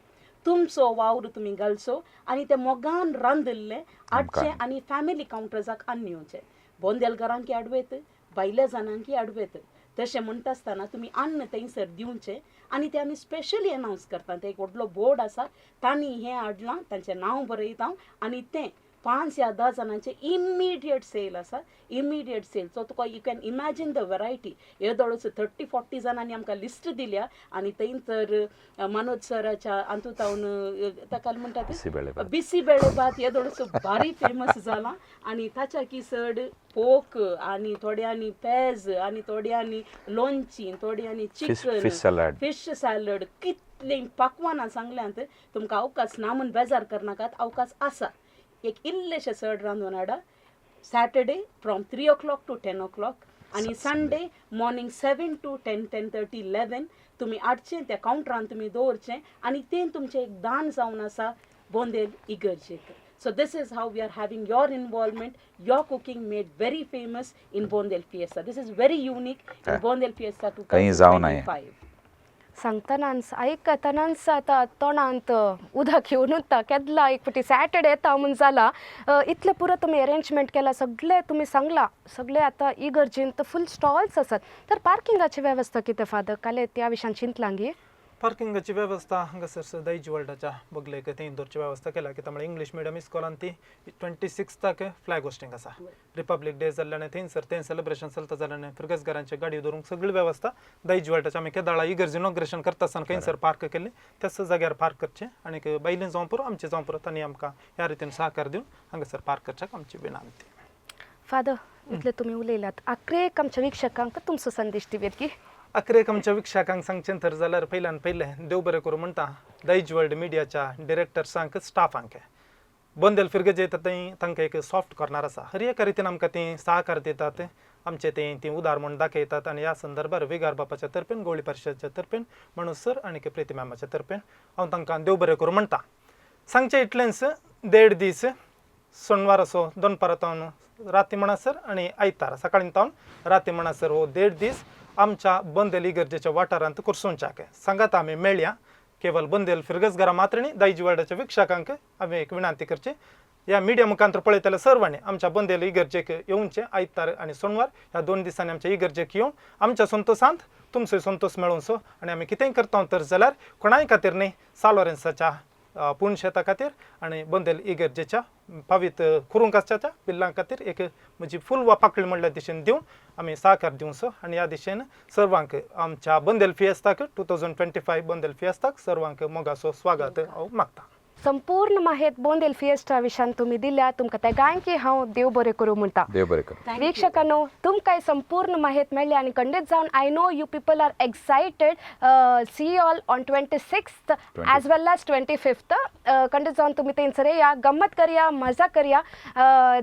तुमचो वावर तुमी घालचो आनी ते मोगान रांदिल्लें हाडचें आनी फॅमिली कावंटर्साक हाडून येवचें. बोंदेलकारांकी हाडवेत, भायल्या जाणांकी हाडवेत. तशें म्हणटा आसतना तुमी अन्न थंयसर दिवचें आनी ते आमी स्पेशली अनावन्स करता. ते एक व्हडलो बोर्ड आसा, तांणी हें हाडलां, तांचें नांव बरयता हांव आनी तें 5 या 10 जाणांचें इमिडिएट सेल आसा, इमिडिएट सेल. सो तुका you can imagine the variety. येदोळच 30-40 जाणांनी आमकां लिस्ट दिल्या आनी थंय तर मनोज सराच्या हातूंत ताका म्हणटा ते बिसीबेळे भात. बिसीबेळे भात येदोळच भारी फेमस जाला आनी ताच्या की चड पोक आनी थोड्यांनी पेज आनी थोड्यांनी लोणचीं, थोड्यांनी chicken, fish salad. Fish salad, कितलीं पकवानां सांगल्यांत. तुमकां अवकाश ना म्हूण बेजार करनाकात. अवकाश आसा. एक इल्लेशें चड रांदून हाडा. Saturday from 3 o'clock to 10 o'clock आनी Sunday morning 7 to 10, 10:30, 11 तुमी हाडचें, त्या कावंटरान तुमी दवरचें आनी तें तुमचें एक दान जावन आसा Bondel इगर्जेक. So this is how we are having your involvement, your cooking made very famous in Bondel Fiesta. This is very unique in Bondel Fiesta two खंय जावना हें. फायव. सांगतनाच, आयकतनाच आतां तोंडांत उदक येवन उत्ता. केदला एक फावटी सॅटर्डे येता म्हूण जाला. इतलें पुरो तुमी अरेंजमेंट केलां, सगळें तुमी सांगलां, सगळें. आतां इगर्जेंत फूल स्टॉल्स आसात, तर पार्किंगाची वेवस्था कितें फादर? काले त्या विशयान चिंतलां गी? पार्किंगाची वेवस्था हांगासर दायजी वर्ल्डाच्या बगलेक थंय दवरची वेवस्था केल्या. कित्याक म्हळ्यार इंग्लीश मिडियम इस्कॉलान ती 26थाक फ्लॅग होस्टिंग आसा, रिपब्लीक डे जाल्ल्यान थंयसर तें सेलिब्रेशन चलता जाल्यान फिरगजगारांचे गाडयो दवरूंक सगळी वेवस्था दायजी वर्ल्डाच्या आमी केदाळा इगर्ज इनॉग्रेशन करता आसतना खंयसर पार्क केल्ली त्याच जाग्यार पार्क करचें. आनीक बायलें जावं पुरो, आमचें जावं पुरो, तांणी आमकां ह्या रितीन सहकार दिवन हांगासर पार्क करच्याक आमची विनंती. फादर, इतलें तुमी उलयलात, आखरेक आमच्या वीक्षकांक तुमचो संदेश दिवयेत की? अखेरेक आमच्या वीक्षकांक सांगचें तर जाल्यार, पयल्यान पयलें देव बरें करूं म्हणटा दायज वर्ल्ड मिडियाच्या डिरेक्टर्सांक, स्टाफांक. बोंदेल फिरगजे येता थंय तांकां एक सॉफ्ट कॉर्नर आसा. हर एका रितीन आमकां तीं सहकार दितात, आमचे ते ती उदार म्हूण दाखयतात आनी ह्या संदर्भार विगार बापाच्या तर्फेन, गोवळी परिशदाच्या तर्फेन, म्हणून सर आनी प्रिती मॅमाच्या तर्फेन हांव तांकां देव बरें करूं म्हणटा. सांगचें इतलेंच, देड दीस, सोनवार असो दनपारां तावन राती म्हणसर आनी आयतार सकाळीं तावन राती म्हणसर, हो देड दीस आमच्या बंदेल इगर्जेच्या वाठारांत कुर्सुंच्याक सांगात आमी मेळया. केवल बंदेल फिरगजगारां मात्र न्ही, दायजी वर्ल्डाच्या वीक्षकांक हांवें एक विनंती करची, ह्या मिडिया मुखांत पळयतल्या सर्वांनी आमच्या बंदेल इगर्जेक येवचें. आयतार आनी सोनवार ह्या 2 दिसांनी आमच्या इगर्जेक येवन आमच्या संतोशांत तुमचो संतोष मेळोवचो. आनी आमी कितेंय करता तर जाल्यार कोणाय खातीर न्ही, सालोरेन्साच्या पूण शेता खातीर आनी बंदेल इगर्जेच्या पावीत कुरूंक आसच्या पिल्लां खातीर एक म्हजी फूल वा पाकळी म्हणल्या दिशेन दिवन आमी सहकार दिवचो. आनी ह्या दिशेन सर्वांक आमच्या बंदेल फिएस्ताक, 2025 बंदेल फिएस्ताक सर्वांक मोगाचो स्वागत हांव मागता. संपूर्ण माहेत बोंदेल फिएस्टा विशयान तुमी दिल्या. तुमकां तेगांयकी हांव देव बरें करूं म्हणटा. देव बरें करूं. वीक्षकांनो, तुमकां संपूर्ण माहिती मेळ्ळी आनी खंडीत जावन I know you people are excited. See all on 26th as well as 25th. खंडीत जावन तुमी थंयसर येया, गम्मत करया, मजा करया.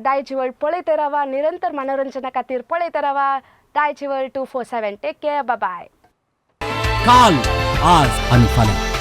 दायजिवळ पळयत रावा, निरंतर मनोरंजना खातीर पळयत रावा Daijiworld 247. Take care, bye. काल, आज आणि फाल्यां.